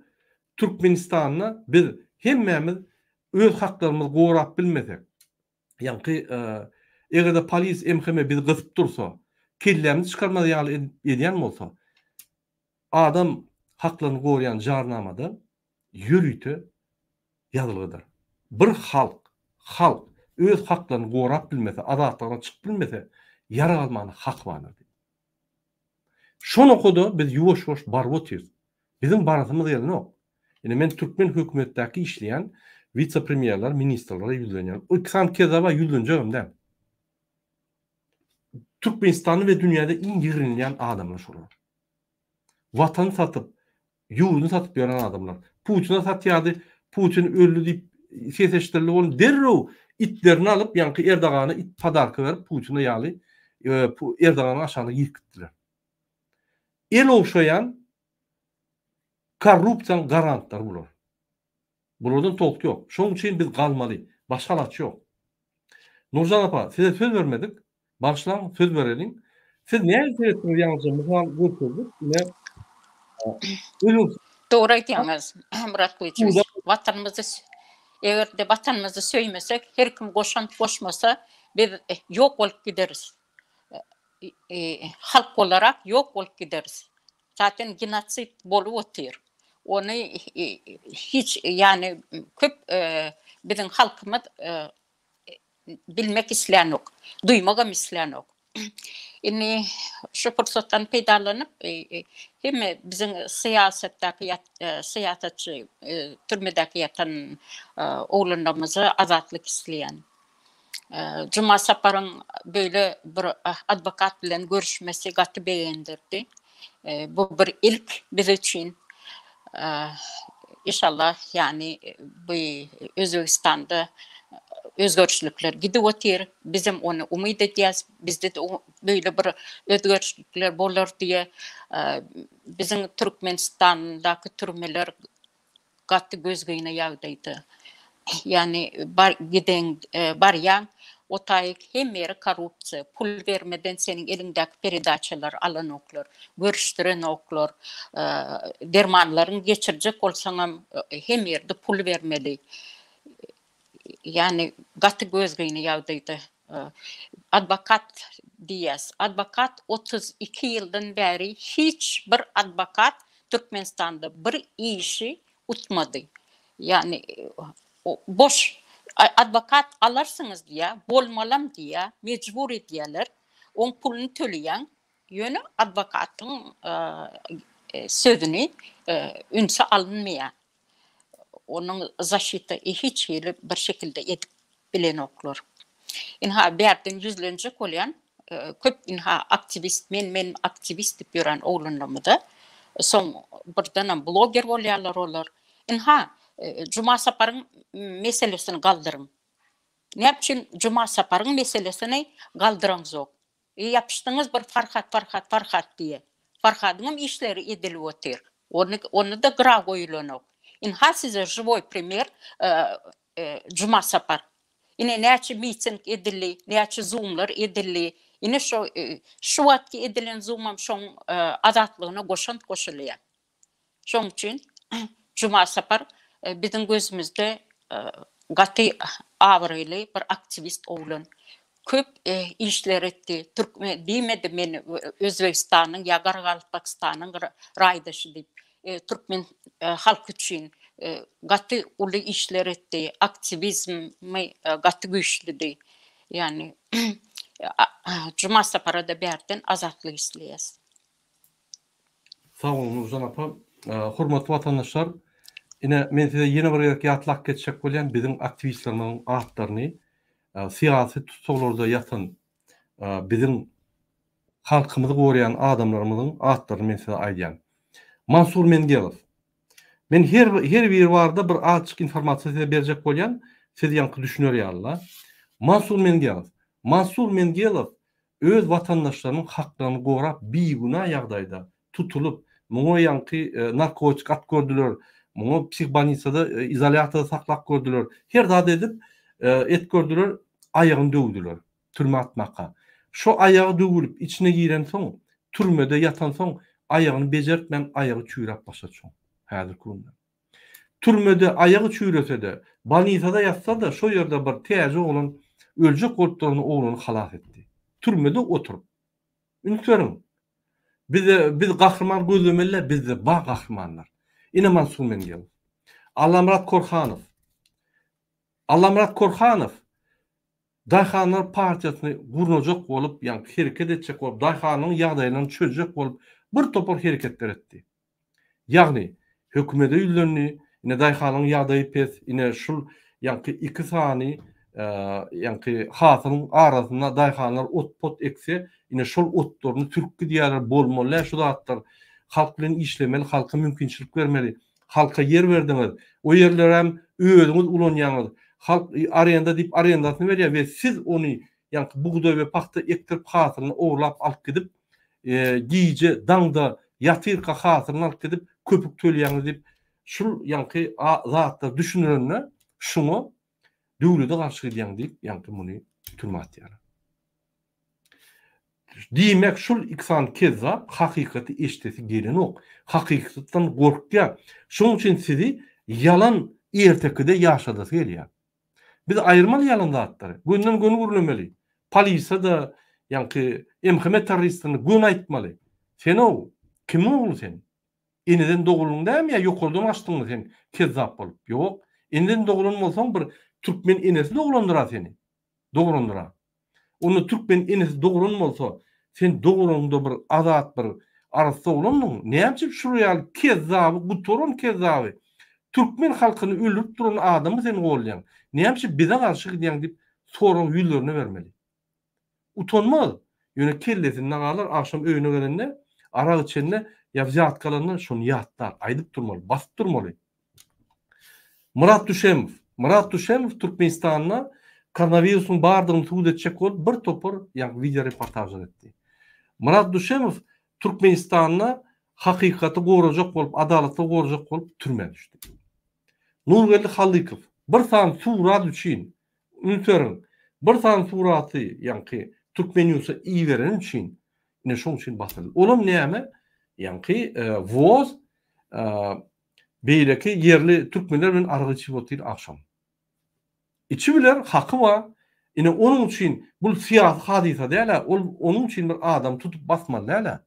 A: Türkmenistanda biz hemmämiz öz haklarymyzy gorap bilmesek, ýaňky eger-de polis MHM bizi gysyp dursa, kellämizi çykarmaz ýaly edýän bolsa, adam haklaryny goraýan jarnamada ýörite ýazylgydyr. Bir halk, halk öz haklaryny gorap bilmese, azatlygyna çykyp bilmese, ýarag almana haky bardyr diýip. Şo nokada biz ýuwaş-ýuwaş baryp otyrys. Biziň barasymyz gelenok. Ine men türkmen hökümetdäki işleýän wise-premýerler, ministrlere ýüzlenýän. O iki sany kezzaba ýüzlenjegem däl. Türkmenistanda we dünýäde iň ýigrenilýän adamlar şolar. Watany satyp, ýurduny satyp ýören adamlar. Putine satýardy, Putin öldi diýip ses eşidildi, ony derrew itlerini alyp, ýaňky Erdogana it podarka berip, Putine ýaly Erdoganyň aşagyna girip gitdiler. El ogşaýan korrupsiýanyň garantlary bular. Bulardan tolk ýok. Şonuň üçin biz galmaly. Başga alaç ýok. Nurjan apa, size söz bermedik. Bagyşlaň, söz bereliň. Siz nähili seretdiňiz ýaňyja mysal görkezdik. Ine Özbegistan
B: Dogry aýdýaňyz, Myrat Gylyjowiç. Watanymyzy eger-de watanymyzy söýmesek, her kim goşant goşmasa, biz ýok bolup gideris. Halk bolarak ýok bolup gideris. Zaten genosid bolup otyr. Ony hiç ýany köp biziň halkymyz bilmek islänok, duýmagam islänok. Indi şu pursatdan peýdalanyp hemme biziň syýasatdaky syýasatçy türmedäki ýatan oglanlarymyza azatlyk isleýän. Juma Saparyň beýle bir adwokat bilen görüşmesi gaty begendirdi. Bu bir ilk biz üçin. Inşallah, ýagny bu Özbegistanda özgerişlikler gidip otyr. Bizem ony umyt edýäs. Bizde-de beýle bir özgerişlikler bolar diýe. Biziň Türkmenistandaky türmeler gaty gözgyny ýagdaýda. Ýagny bar gideň barýaň o taýyk hemme ýeri korrupsiýa, pul bermeden seniň eliňdäki peredaçalary alanoklar, görüşdirenoklar, dermanlaryňy geçirjek bolsaňam hemme ýerde pul bermeli. Ýagny gaty gözgyny ýagdaýda. Adwokat diýýäs. Adwokat 32 ýyldan bäri hiç bir adwokat Türkmenistanda bir işi utmady. Ýagny boş adwokat alarsyňyz diýýär, bolmalam diýýär, mejbur edýärler. Oň puluny töleýäň, ýöne adwokatyň sözüni ünse alynmaýar. Onuň zaşita hiç hili bir şekilde edip bilenoklar. Ynha bärden ýüzlenjek bolýan köp ynha aktiwist men men aktiwist diýip ýören oglanlarymyza soň birdenem bloger bolýarlar olar. Ynha Juma Saparyň meselesini galdyryň. Näme üçin Juma Saparyň meselesini galdyraňzok? Ýapyşdyňyz bir Farhat Farhat Farhat diýe. Farhadyňam işleri edilip otyr. Ony ony-da gyra goýulanok. Ynha size živoý primer Juma Sapar. Ine näçe miting edildi, näçe zoomlar edildi. Ine şo şu wagtky edilen zoomam şoň azatlygyna goşant goşulýar. Şoň üçin Juma Sapar biziň gözümizde gaty abraýly bir aktiwist oglan. Köp işler etdi. Türkmen diýmedi men Özbegistanyň ýa Garagalpagystanyň raýdaşy diýip. Türkmen halky üçin gaty uly işler etdi. Aktiwizmi gaty güýçlüdi. Ýagny Juma Sapara-da bärden azatlyk isleýäs.
A: Sag boluň Nurjan apa. Hormatly watandaşlar, ine men size ýene bir gezek ýatlap geçjek bolýan biziň aktiwistlerimiziň atlaryny, syýasy tussaglarda ýatan biziň halkymyzy goraýan adamlarymyzyň atlaryny men size aýdýan. Mansur Mengelow. Men her her biri barada bir azjyk informasiýa size berjek bolýan, siz ýaňky düşüner ýaly-la. Mansur Mengelow. Mansur Mengelow öz watandaşlarynyň haklaryny gorap bigünä ýagdaýda tutulyp, muňa ýaňky narkotik at gördüler, muňa psihbolnisada izolýatorda saklap gördüler, her zat edip et gördüler, aýagyny döwdüler türmä atmaka. Şo aýagy döwülip içine girensoň, türmede ýatansoň aýagyny bejertmän aýagy çüýräp başlady şoň häzirki günde. Türmede aýagy çüýrese-de, bolnisada ýatsa-da, şo ýerde bir täji oglan öljek bolup duran oglany halas etdi. Türmede oturyp. Üns beriň. Bize, biz gahryman gözlemeli däl, bizde bar gahrymanlar. Ine Mansur Mengelow. Allamyrat Korhanow. Allamyrat Korhanow Daýhanlar partiýasyny gurnajak bolup, ýagny hereket etjek bolup, daýhanyň ýagdaýlaryny çözjek bolup bir topar hereketler etdi. Ýagny, hökümede ýüzlendi, ine daýhanyň ýagdaýy pes, ine şul ýaňky iki sany ýaňky hasylyň arasynda daýhanlar ot-pot ekse, ine şol otlaryny sürüp gidýärler, bolmaly däl şu zatlar. Halk bilen işlemeli, halka mümkinçilik bermeli. Halka ýer berdiňiz, o ýerlerem özüňiz ulanýaňyz. Halk arenda diýip arendasyny berýär we siz ony ýaňky bugdaý we pagta ekdirip hasylyny ogurlap alyp gidip, gije daňda ýatyrka hasylyny alyp gidip köpük töleýäňiz diýip şul ýaňky zatlar düşündirende şuňa döwlede garşy gidýäň diýip ýaňky muny türmä atýarlar. Diýmek şul iki sany kezzap hakykaty eşdesi gelenok. Hakykatdan gorkýar. Şonuň üçin sizi ýalan ertekide ýaşadasy gelýär. Biz aýyrmaly ýalan zatlary. Gönden göni gürlemeli. Polisiýada ýaňky MHM terroristine göni aýtmaly. Sen-ow, kimiň ogly sen? Eneden doguldyň dämi ýa ýokardan gaçdyňmy sen kezzap bolup? Ýok. Eneden doglan bolsaň bir türkmen enesi doglandyr-a seni. Dograndyr-a. Onda türkmen enesi dogran bolsa, sen dogranyňda bir azat bir arassa oglandyň, näme üçin şular ýaly kezzaby, gutaran kezzaby, türkmen halkyny öldürip duran adamy sen goldaýaň, näme üçin bize garşy gidýäň diýip sorag ýüzlerine bermeli. Utanmaz, ýöne kellesinde galar, agşam öýüne gelende, arak içende ýa wzýatka alanda şony ýatlar, aýdyp durmaly, basyp durmaly. Myrat Düşemow. Myrat Düşemow Türkmenistanda koronawirusyň bardygyny subut etjek bolup bir topar ýaňky wideo reportažlar etdi. Myrat Düşemow Türkmenistanda hakykaty gorajak bolup, adalatly gorajak bolup türmä düşdi. Nurgeldi Hallykow bir sany surat üçin, üns beriň, bir sany suraty ýaňky Türkmennewse ibereni üçin ine şoň üçin basyldy. Olam näme? Ýaňky woz Beýleki ýerli türkmenler bilen arak içip otyr agşam. Içibiler, haky bar. Ine onuň üçin bul syýasy hadysa däl-ä, ol onuň üçin bir adamy tutup basmaly däl-ä.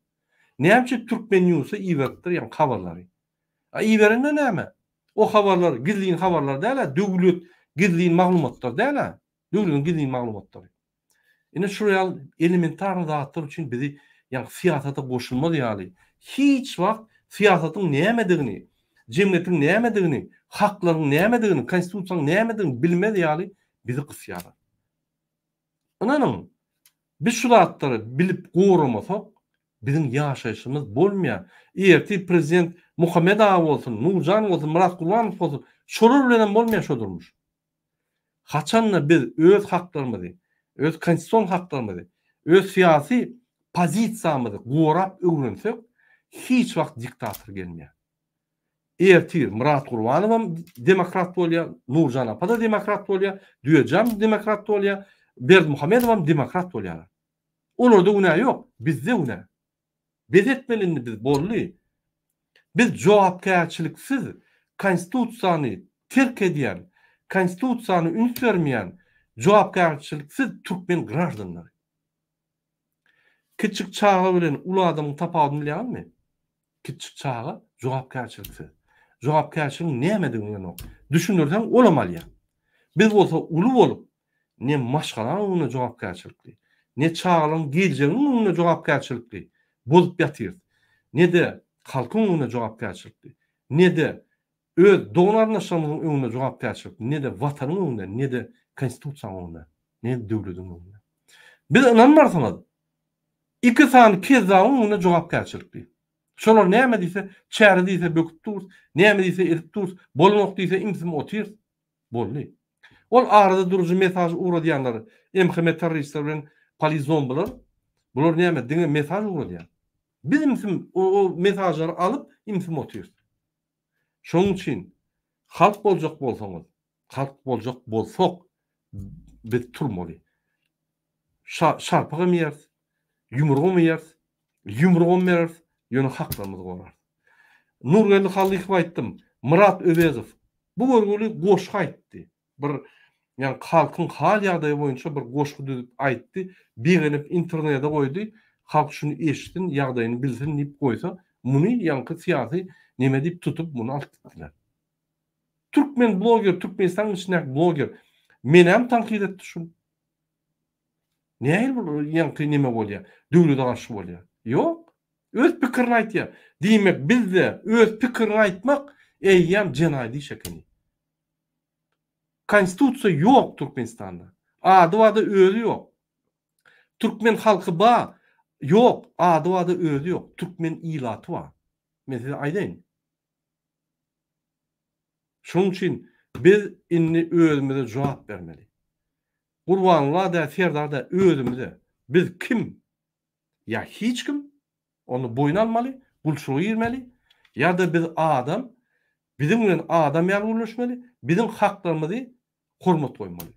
A: Näme üçin Türkmen Newse iberipdir ýaňky habarlary? A iberende näme? O habarlar gizlin habarlar däl-ä, döwlet gizlin maglumatlar däl-ä. Döwletiň gizlin maglumatlary. Ine şular ýaly elementarny zatlar üçin bizi ýaňky syýasata goşulmaz ýaly, hiç wagt syýasatyň nämedigini, jemgyýetiň nämedigini, haklaryň nämedigini, konstitusiýanyň nämedigini bilmez ýaly bizi gysýarlar. Ynanyň, biz şu zatlary bilip goramasak, biziň ýaşaýşymyz bolmaýar. Ertir prezident Muhammet aga bolsun, Nurjan bolsun, Myrat Gurbanow bolsun, şolar bilenem bolmaýar şo durmuş. Haçanda biz öz haklarymyzy, öz konstitusion haklarymyzy, öz syýasy pozisiýamyzy gorap öwrensek, hiç wagt diktator gelmeýär. Ertir Myrat Gurbanowam demokrat bolýar, Nurjan apa-da demokrat bolýar, Düýejam demokrat bolýar, Berdimuhamedowam demokrat bolýarlar. Olarda günä ýok, bizde günä. Bes etmeli indi biz boldy. Biz jogapkärçiliksiz konstitusiýany terk edýän, konstitusiýany üns bermeýän jogapkärçiliksiz türkmen graždanlary. Kiçjik çaga bilen uly adamyň tapawudyny bilýäňizmi? Kiçjik çaga jogapkärçiliksiz. Jogapkärçiligiň nämedigini bilenok. Düşündirseň olam alýar. Biz bolsa uly bolup ne maşgalaň öňünde jogapkärçilikli, ne çagalaryň geljeginiň öňünde jogapkärçilikli bolup ýatyrys, ne-de halkyň öňünde jogapkärçilikli, ne-de öz dogan-garyndaşlarymyzyň öňünde jogapkärçilikli, ne-de Watanyň öňünde, ne-de Konstitusiýanyň öňünde, ne-de döwlediň öňünde. Biz ynanmarsyňyz, iki sany kezzabyň öňünde jogapkärçilikli. Şolar näme diýse, çäre diýse böküp durus, näme diýse edip durus, bolanok diýse imsim otyrys. Boldy. Ol arada durujy mesaj ugradýanlar MHM terroristler bilen polizombylar bular näme diňe mesaj ugradýar. Biz imsim o mesajlary alyp imsim otyrys. Şonuň üçin halk boljak bolsaňyz, halk boljak bolsak biz turmaly. Şa şarpygam iýeris, ýumrugam iýeris, ýumrugam bereris, ýöne haklarymyzy gorarys. Nurgeldi Hallykowa aýtdym, Myrat Öwezow bu görgüli goşgy aýtdy. Bir ýagny halkyň hal-ýagdaýy boýunça bir goşgy düzüp aýtdy, begenip internede goýdy, halk şuny eşitsin, ýagdaýyny bilsin diýip goýsa, muny ýaňky syýasy neme diýip tutup muny alyp gitdiler. Türkmen bloger, Türkmenistanyň içindäki bloger menem tankyt etdi şuny. Nähili bu ýaňky neme bolýar? Döwlete garşy bolýar. Ýok. Öz pikirini aýtýar. Diýmek bizde öz pikiriňi aýtmak eýýäm jenaýat iş ekeni. Konstitusiýa ýok Türkmenistanda. Ady barda özi ýok. Türkmen halky ba ýok, ady barda özi ýok. Türkmen ilaty bar. Men size aýdaýyn. Şonuň üçin biz indi özümize jogap bermeli. Gurbanguly däl, Serdar däl, özümize. Biz kim? Ýa hiç kim, onda boýun almaly, gulçulyga girmeli, ýa-da biz adam, biziň bilen adam ýaly gürleşmeli, biziň haklarymyzy hormat goýmaly.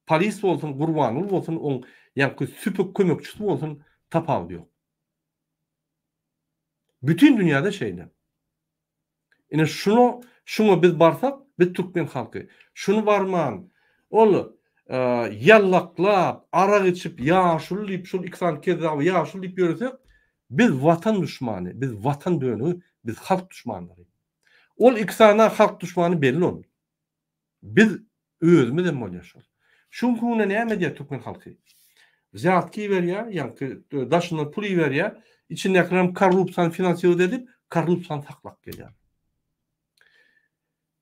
A: Polis bolsun, Gurbanguly bolsun, oň ýaňky süpük kömekçisi bolsun, tapawudy ýok. Bütin dünýäde şeýle. Ine şuna, şuňa biz barsak, biz türkmen halky. Şuny barman, ol ýallaklap, arak içip, ýaşuly diýip, şol iki sany kezzaby ýaşuly diýip ýöresek, biz watan duşmany, biz watan dönügi, biz halk duşmanlary. Ol iki sany halk duşmany belli ol. Biz özümiz hem bolýar şol. Şu günki günde näme edýär türkmen halky? Wzýatki iberýär, ýaňky daşyndan pul iberýär, içindäkiler hem korrupsiýany finansiýa edip, korrupsiýany saklap gelýär.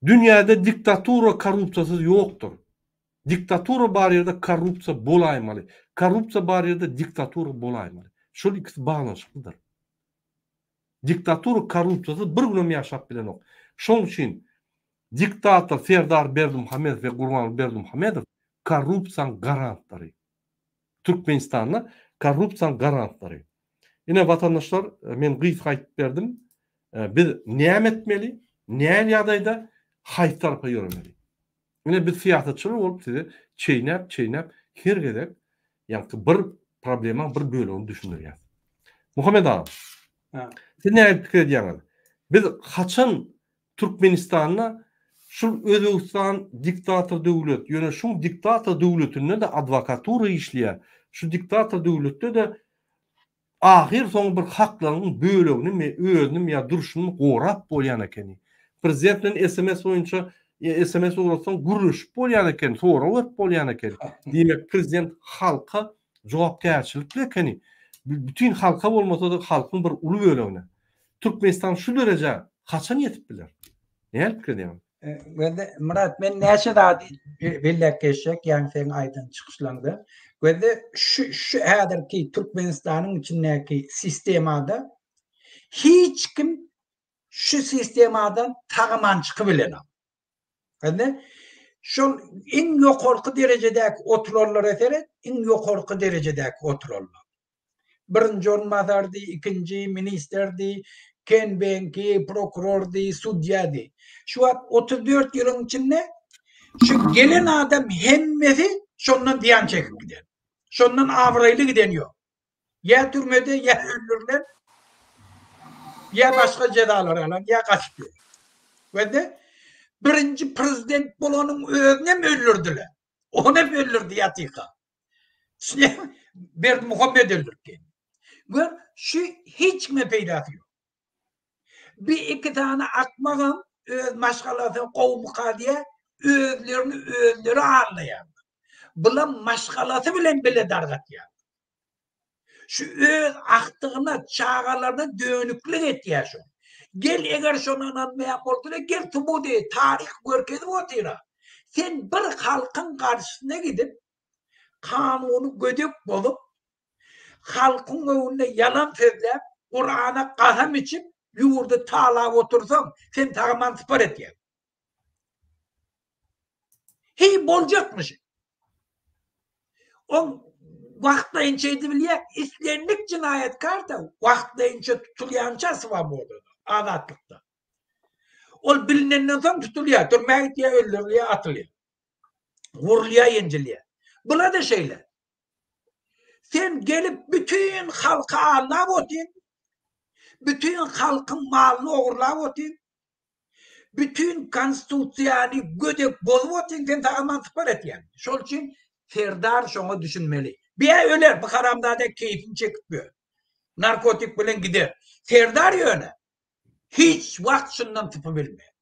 A: Dünýäde diktatura korrupsiýasyz ýokdur. Diktatura bar ýerde korrupsiýa bolaýmaly. Korrupsiýa bar ýerde diktatura bolaýmaly. Şol ikisi baglanyşyklydyr. Diktatura korrupsiýasyz bir günem ýaşap bilenok. Şoň üçin diktator Serdar Berdimuhamedow we Gurbanguly Berdimuhamedow korrupsiýaň garantlary. Türkmenistanda korrupsiýaň garantlary. Ine watandaşlar men gysga aýdyp berdim. Biz näme etmeli, näl ýagdaýda, haýsy tarapa ýöremeli. Ine biz syýasatçylar bolup size çeýnäp çeýnäp her gezek ýaňky bir problemaň bir bölegini düşündirýäs. Muhammet aga. Siz näme pikir edýäňiz? Biz haçan Türkmenistanda Şul Özbegistan diktator döwlet, ýöne şuň diktator döwletinde-de adwokatura işleýär. Şu diktator döwletde-de ahyr soňy bir haklaryň bölegini özünim ýa durşunymy gorap bolýan ekeni. Prezident bilen sms boýunça sms ugratsaň gürleşip bolýan eken, sorag berip bolýan eken. Diýmek prezident halka jogapkärçilikli ekeni. Bütin halka bolmasa-da halkyň bir uly bölegine. Türkmenistan şu derejä haçan ýetip biler? Nädip pikir edýäň?
E: Gözde Myrat men näçe zady belläp geçjek ýaňy seň aýdan çykyşlaňda. Gözde şu şu häzirki Türkmenistanyň içindäki sistemada hiç kim şu sistemadan tagaman çykybilenok. Gözde şol iň ýokarky derejedäki oturanlara seret, iň ýokarky derejedäki oturanlar. Birinji orunbasardy, ikinji ministrdi, Kenbenki, prokurordy, sudýady. Şu wagt 34 ýylyň içinde şu gelen adam hemmesi şondan zyýan çekip giden. Şondan abraýly giden ýok. Ýa türmede, ýa öldürilen, ýa başga jezalar alan, ýa gaçyp ýören. We-de birinji prezident bolanyň özünem öldürdiler. Onam öldürdi ýatyka. Berdimuhamet öldürip geldi. Gör, şu hiç kime peýdasy ýok. Bir iki sany akmagam öz maşgalasy gowumyka diýä, özlerini özleri aldaýarlar. Bulam maşgalasy bilen bile dargatýarlar. Şu öz akdygyna, çagalaryna dönüklik etýär şu. Gel eger şony ynanmaýan bolsalar, gel subut et, taryh görkezip otyr-a. Sen bir halkyň garşysyna gidip, kanuny gödek bozup, halkyň öňünde ýalan sözläp, Kurana kasam içip, ýurdy talap otursaň, sen tagaman sypar etýäň. Heý boljakmyş. Oň wagtlaýynça edibilýär, islendik jenaýatkar-da wagtlaýynça tutulýança swobodada, azatlykda. Ol bilinenden soň tutulýar, türmä gitýär, öldürilýär, atylýar. Wurulýar, ýenjilýär. Bula-da şeýle. Sen gelip bütin halky aldap otyň, bütin halkyň malyny ogurlap otyň, bütin konstitusiýany gödek bozup otyň, sen sag-aman sypar etýäň. Şol üçin Serdar şoňa düşünmeli. Bä öler, bu haramzada keýpini çekip ýör. Narkotik bilen gider. Serdar ýöne hiç wagt şundan sypybilmez.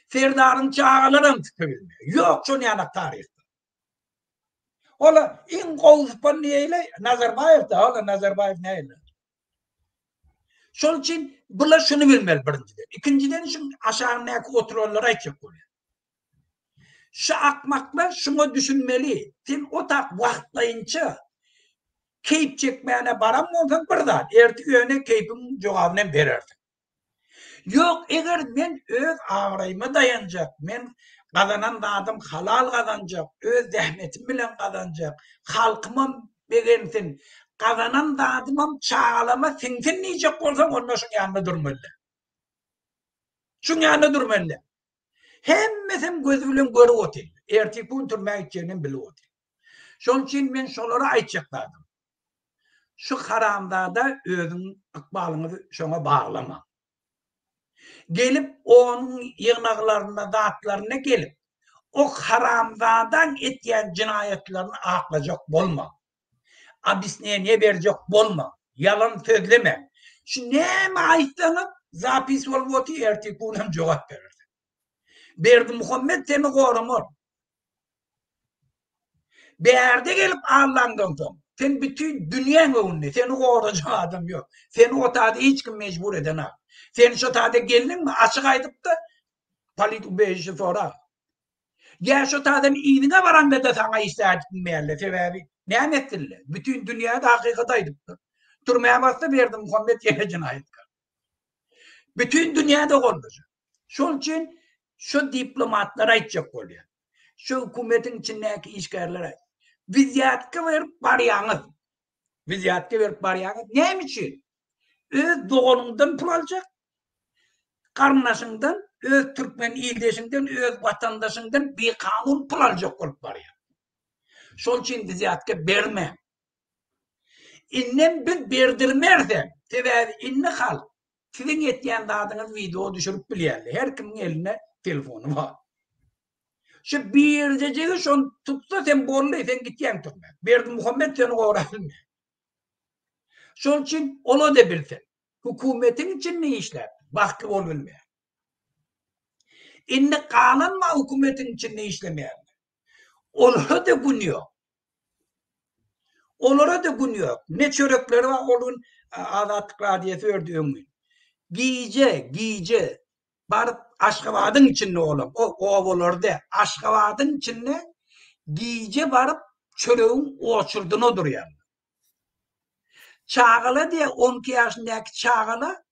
E: Serdaryň çagalaram sypybilmez. Ýok şon ýanak taryhda. Ola iň gowy sypan diýeýle Nazarbaýew da, ola Nazarbaýew näle? Şol üçin bular şuny bilmeli birinjiden. Ikinjiden şu aşagyndaky oturanlara aýtjak bolýar. Şu akmaklar şuňa düşünmeli. Sen o tak wagtlaýynça keýp çekmäne baran bolsaň bir zat, ertir ýöne keýpiň jogabyny hem berersiň. Ýok, eger men öz abraýyma daýanjak, men gazanan zadym halal gazanjak, öz zähmetim bilen gazanjak, halkymam begensin, gazanan zadymam çagalama siňsin diýjek bolsaň, onda şuň ýanynda durmaly däl. Şuň ýanynda durmaly däl. Hemmesem gözi bilen görüp otyr. Ertirki gün türmä gitjeginem bilip otyr. Şonuň üçin men şolara aýtjak zadym. Şu haramzada özüň ykbalyňyzy şoňa baglamaň. Gelip onuň ýygnaglaryna zatlaryna gelip o haramzadaň etýän jenaýatlaryny aklajak bolmaň. Obýasneniýe berjek bolmaň. Ýalan sözlemäň. Şu näme aýtsaňyz zapis bolup otyr ertirki gün hem jogap berersiň. Berdimuhammet seni goramaz. Bärde gelip allandan soň, sen bütin dünýäň öňünde seni gorajak adam ýok. Seni o taýda hiç kim mejbur edenak. Sen şo taýda geldiňmi, açyk aýdypda polit ubežişe sora. Ýa şo taýdan yzyňa baraňda-da saňa hiç zat etmeýärler. Sebäbi näme etsinler? Bütin dünýäde hakykaty aýdypdyr. Türmä bassa Berdimuhammet ýene jenaýatkär. Bütin dünýäde goldajak. Şol üçin şu diplomatlara aýtjak bolýan. Şu hökümetiň içindäki işgärlere wizýatka berip barýaňyz. Wizýatka berip barýaňyz. Näme üçin? Öz doganyňdan pul aljak, garyndaşyňdan, öz türkmen ildeşiňden, öz watandaşyňdan bikanun pul aljak bolup barýaň. Şol üçin wizýatka berme. Indem biz berdirmerisem, sebäbi indi halk siziň etýän zadyňyzy wideo düşürip bilýärler. Her kimiň elinde Telefony bar. Şu birjejigi şony tutsa sen boldy, sen gitýäň türmä. Berdimuhamet seni gorap bilmeýär. Şonuň üçin ola-da bilsin. Hökümetiň içinde işläp bagtly bolup bilmeýär. Indi galan bar hökümetiň içinde işlemeýänler. Olara-da gün ýok. Olara-da gün ýok. Ne çörekleri bar ol gün Azatlyk radiosy berdi öňňin. Gije, gije baryp Aşgabadyň içinde olam, o obalarda Aşgabadyň içinde gije baryp çöregiň oçurdyna durýarlar. Çagala diýä 12 ýaşyndaky çagala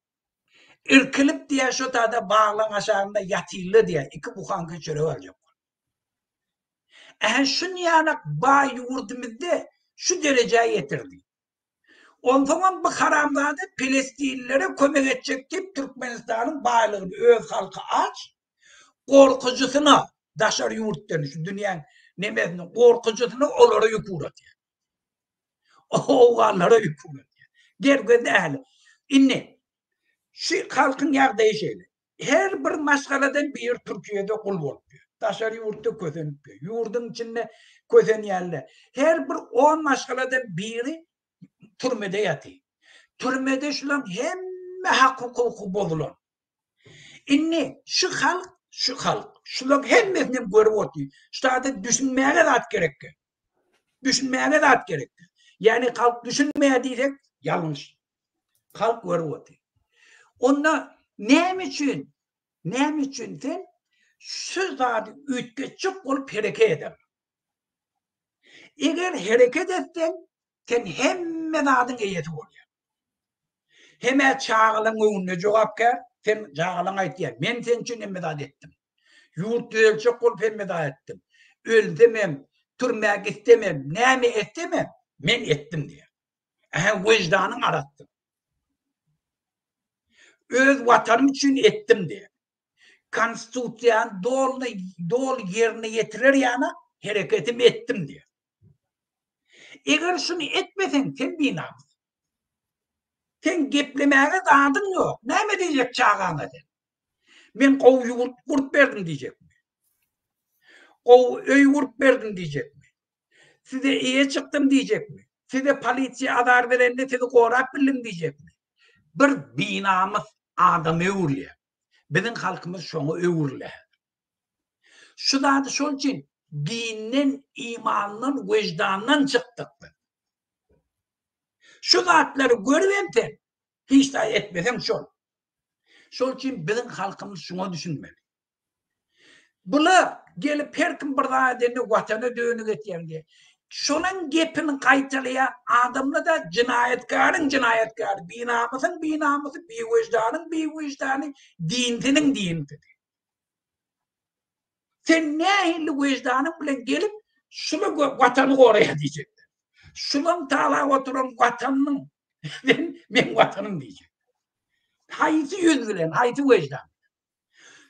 E: irkilip diýä şo tada baglaň aşagynda ýatyrlar diýä iki buhanka çörek aljak bolup. Ähä şunýalak baý ýurdumyzda şu derejä ýetirdi. Onsoňam bu haramzada pelestinlilere kömek etjek diýip Türkmenistanyň baýlygyny öz halky aç, gorkujysyna daşary ýurtdan şu dünýäň nemesini gorkujysyna olara ýük ugratýar. Owganlara ýük ugratýar. Gergez ähli. Indi şu halkyň ýagdaýy şeýle. Her bir maşgaladan biri Türkiýede gul bolup ýör. Daşary ýurtda kösenip ýör. Ýurduň içinde kösenýänler. Her bir on maşgaladan biri türmede ýatyr. Türmede şulaň hemme hak-hukuky bozulan. Indi şu halk, şu halk, şulaň hemmesini hem görüp otyr. Şu zada düşünmäge zat gerekkä. Düşünmäge zat gerekkä. Ýagny halk düşünmeýär diýsek, ýalňyş. Halk görüp otyr. Onda näme üçin, näme üçin sen şu zady üýtgetjek bolup hereket edersiň? Eger hereket etseň, sen hemme zadyň eýesi bolýaň. Hem-ä çagalaň öňünde jogapkär, sen çagalaňa aýtýaň, men sen üçin hemme zat etdim. Ýurt düzeljek bolup hemme zat etdim. Ölsemem, türmä gitsemem, näme etsemem, men etdim diýýär. Ähä wyždanyň arassa. Öz watanym üçin etdim diýýär. Konstitusiýany doly doly ýerine ýetirer ýaly hereketimi etdim diýýär. Eger şuny etmeseň sen binamys. Sen geplemäge zadyň ýok. Näme diýjek çagaňa sen? Men gowy ýurt gurup berdim diýjekmi? Gowy öý gurup berdim diýjekmi? Size eýe çykdym diýjekmi? Size polisiýa azar berende sizi gorap bildim diýjekmi? Bir binamys adama öwrülýär. Biziň halkymyz şoňa öwrüldi häzir. Şu zady şol üçin dinden, imandan, wyždandan çykdyk biz. Şu zatlary görübem sen hiç zat etmeseň şol. Şol üçin biziň halkymyz şuňa düşünmeli. Bular gelip her kim bir zat edende watana dönük etýäň diýýär. Şolaň gepini gaýtalaýan adamlar-da jenaýatkaryň jenaýatkary, binamysyň binamysy, biwyždanyň biwyždany, dinsiniň dinsisi. Sen nähili wyždanyň bilen gelip şular watany goraýar diýjekler. Şulaň talap oturan watanynyň sen meň watanym diýjek. Haýsy ýüz bilen, haýsy wyždan?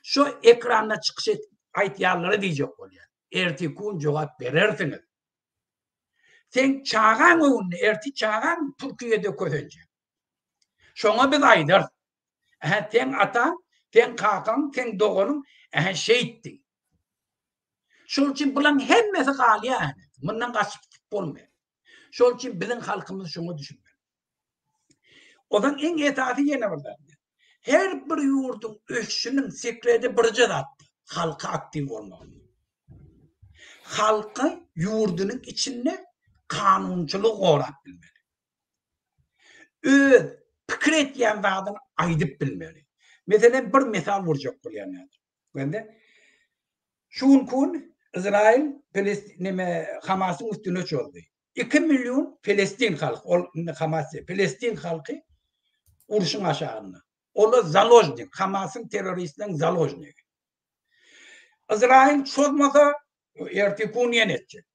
E: Şu ekranda çykyş et aýtýanlara diýjek bolýan. Ertir gün jogap berersiňiz. Seň çagaň öňünde ertir çagaň Türkiýede kösenjek. Şoňa biz aýdarys. Ähä seň ataň, seň kakaň, seň doganyň ähä şeýtdi. Şol üçin bulaň hemmesi galýar ähä. Mundan gaçyp bolmaýar. Şol üçin biziň halkymyz şoňa düşünmeli. Ozaň iň esasy ýene bir zat. Her bir ýurduň ösüşiniň sekredi birje zatda, halky aktiw bolmagy. Halky ýurdunyň içinde kanunçylygy gorap bilmeli. Öz pikir etýän zadyny aýdyp bilmeli. Meselem bir mysal urjak bolýan häzir. Bende şu günki gün Izrail Pelestin neme Hamasyň üstüne çozdy. 2 million Pelestin halky, ol indi Hamas diýip, Pelestin halky urşuň aşagynda. Olar založnik, Hamasyň terroristleriň založnigi. Izrail çozmasa ertir gün ýene etjek.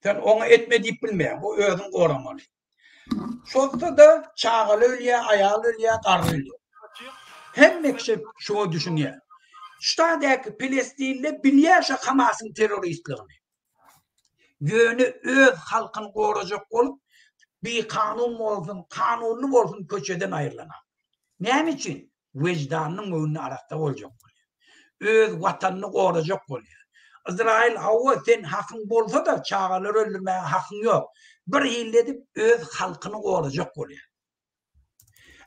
E: Sen oňa etme diýip bilmeýäň. Bu özüň goramaly. Şonda-da çagaly ölýär, aýal ölýär, garry ölýär. Hemme kişi şuňa düşünýär. Ştadäki pelestinli bilýär şu Hamasyň terroristligini. Ýöne öz halkyny gorajak bolup, bikanun bolsun, kanunly bolsun köçeden aýrylanok. Näme üçin? Wejdanynyň öňünde arassa boljak bolýar. Öz watanyny gorajak bolýar. Yzraýyl hawa sen hakyň bolsa-da çagalary öldürmäge hakyň ýok. Bir hili edip öz halkyny gorajak bolýar.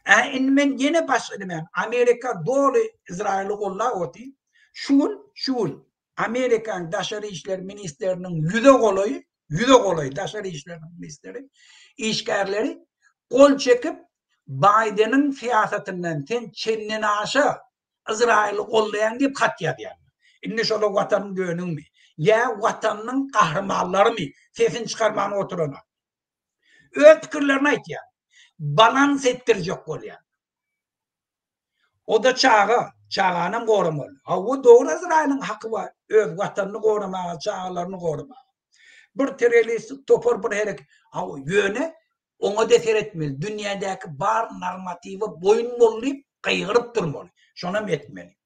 E: Ä indi men ýene başga näme Amerika doly Yzraýyly gollap otyr. Şu gün şu gün Amerikanyň daşary işler ministriniň ýüze golaýy ýüze golaý daşary işler ministri işgärleri gol çekip Baýdeniň syýasatyndan sen çenden aşa Yzraýyly gollaýaň diýip hat ýazýarlar. Indi şolar watanyň dönügimi? Ýa watanynyň gahrymanlarymy? Sesini çykarman oturana. Öz pikirlerini aýtýar. Balans etdirjek bolýar. O-da çaga, çaganam goramaly. Hawa, dogry Yzraýylyň haky bar öz watanyny goramaga, çagalaryny goramaga. Bir terroristik topar bir hereket. Hawa, ýöne Oňa-da seretmeli, dünýädäki bar normatiwe boýun bol diýip gygyryp durmaly. Şonam etmeli.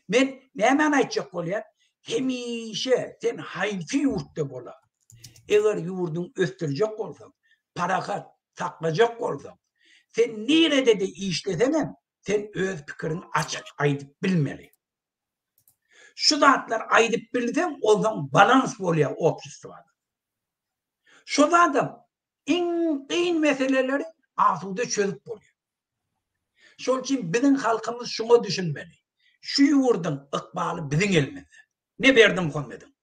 E: Men nämäni aýtjak bolýan? Hemişe sen haýsy ýurtda bola, eger ýurduňy ösdürjek bolsaň, parahat saklajak bolsaň, sen nirede-de işleseňem, sen öz pikiriňi açyk aýdyp bilmeli. Şu zatlary aýdyp bilseň, onsoň balans bolýar obşestwada. Şo zadam iň kyn meseleleri asuda çözüp bolýar. Şol üçin biziň halkymyz şuňa düşünmeli. Şu ýurduň ykbaly biziň elimizde. Ne Berdimuhamediň,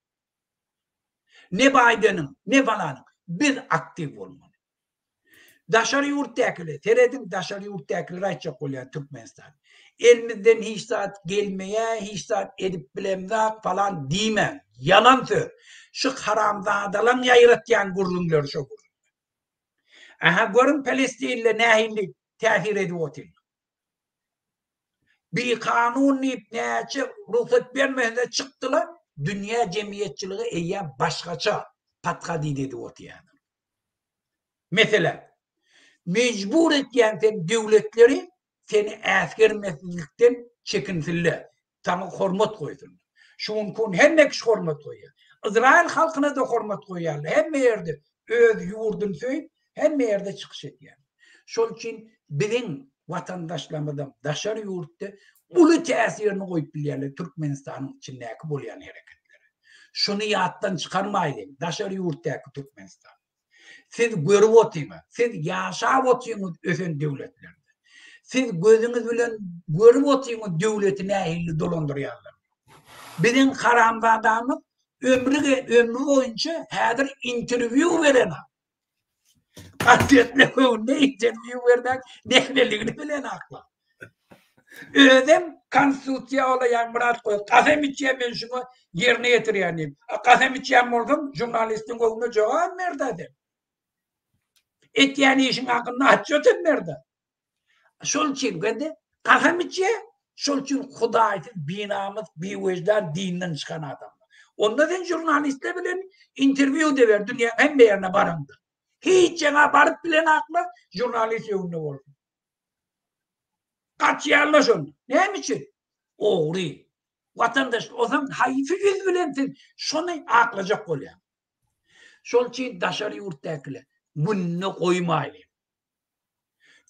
E: ne Baýdeniň, ne falanyň. Biz aktiw bolmaly. Daşary ýurtdakylar, serediň daşary ýurtdakylara aýtjak bolýan Türkmenistan. Elimizden hiç zat gelmeýär, hiç zat edip bilemzak falan diýmäň. Ýalan söz. Şu haramzadalaň ýaýratýan gürrüňleri şo gürrüňler. Aha görüň Palestinle nähili täsir edip otyrlar. Bikanun diýip näçe rugsat bermese çykdylar, dünýä jemgyýetçiligi eýýäm başgaça podhodit edip otyrlar. Meselem, mejbur etýän sen döwletleri seni äsgermezlikden çekinsinler, saňa hormat goýsunlar. Şu günki gün hemme kişi hormat goýýar. Yzraýyl halkyna-da hormat goýýarlar. Hemme ýerde öz ýurduny söýüp, hemme ýerde çykyş edýär. Şol üçin biziň watandaşlarymyzam daşary ýurtda uly täsirini goýup bilýärler Türkmenistanyň içindäki bolýan hereketlere. Şuny ýatdan çykarmaýlyň, daşary ýurtdaky Türkmenistan. Siz görüp otyňyz, siz ýaşap otyňyz ösen döwletlerde. Siz gözüňiz bilen görüp otyňyz döwleti nähili dolandyrýanlaryny. Biziň haramzadamyz ömri ömri boýunça häzir interwýu berenok. Gazetler öňünde interwýu bermek nähililigini bilenoklar. Özem konstitusiýa olaýan Myrat goý, kasam içýän men şuňa ýerine ýetirýän diýip. A kasam içýän bolsaň, žurnalistiň öňünde jogap ber-dä sen. Etýän işiň hakynda otçet hem ber-dä. Şol üçin gende kasam içýär, şol üçin hudaýsyz, binamys, biwejdan, dinden çykan adamlar. Onda sen žurnalistler bilen interwýu-da ber dünýäň hemme ýerine baraňda. Hiç ýeňe baryp bilenaklar žurnalist öňünde bolsun. Gaçýarlar şonda. Näme üçin? Ogry. Watandaş olsaň haýsy ýüz bilen sen şony aklajak bolýaň? Şol üçin daşary ýurtdakylar gününe goýmaýlyň.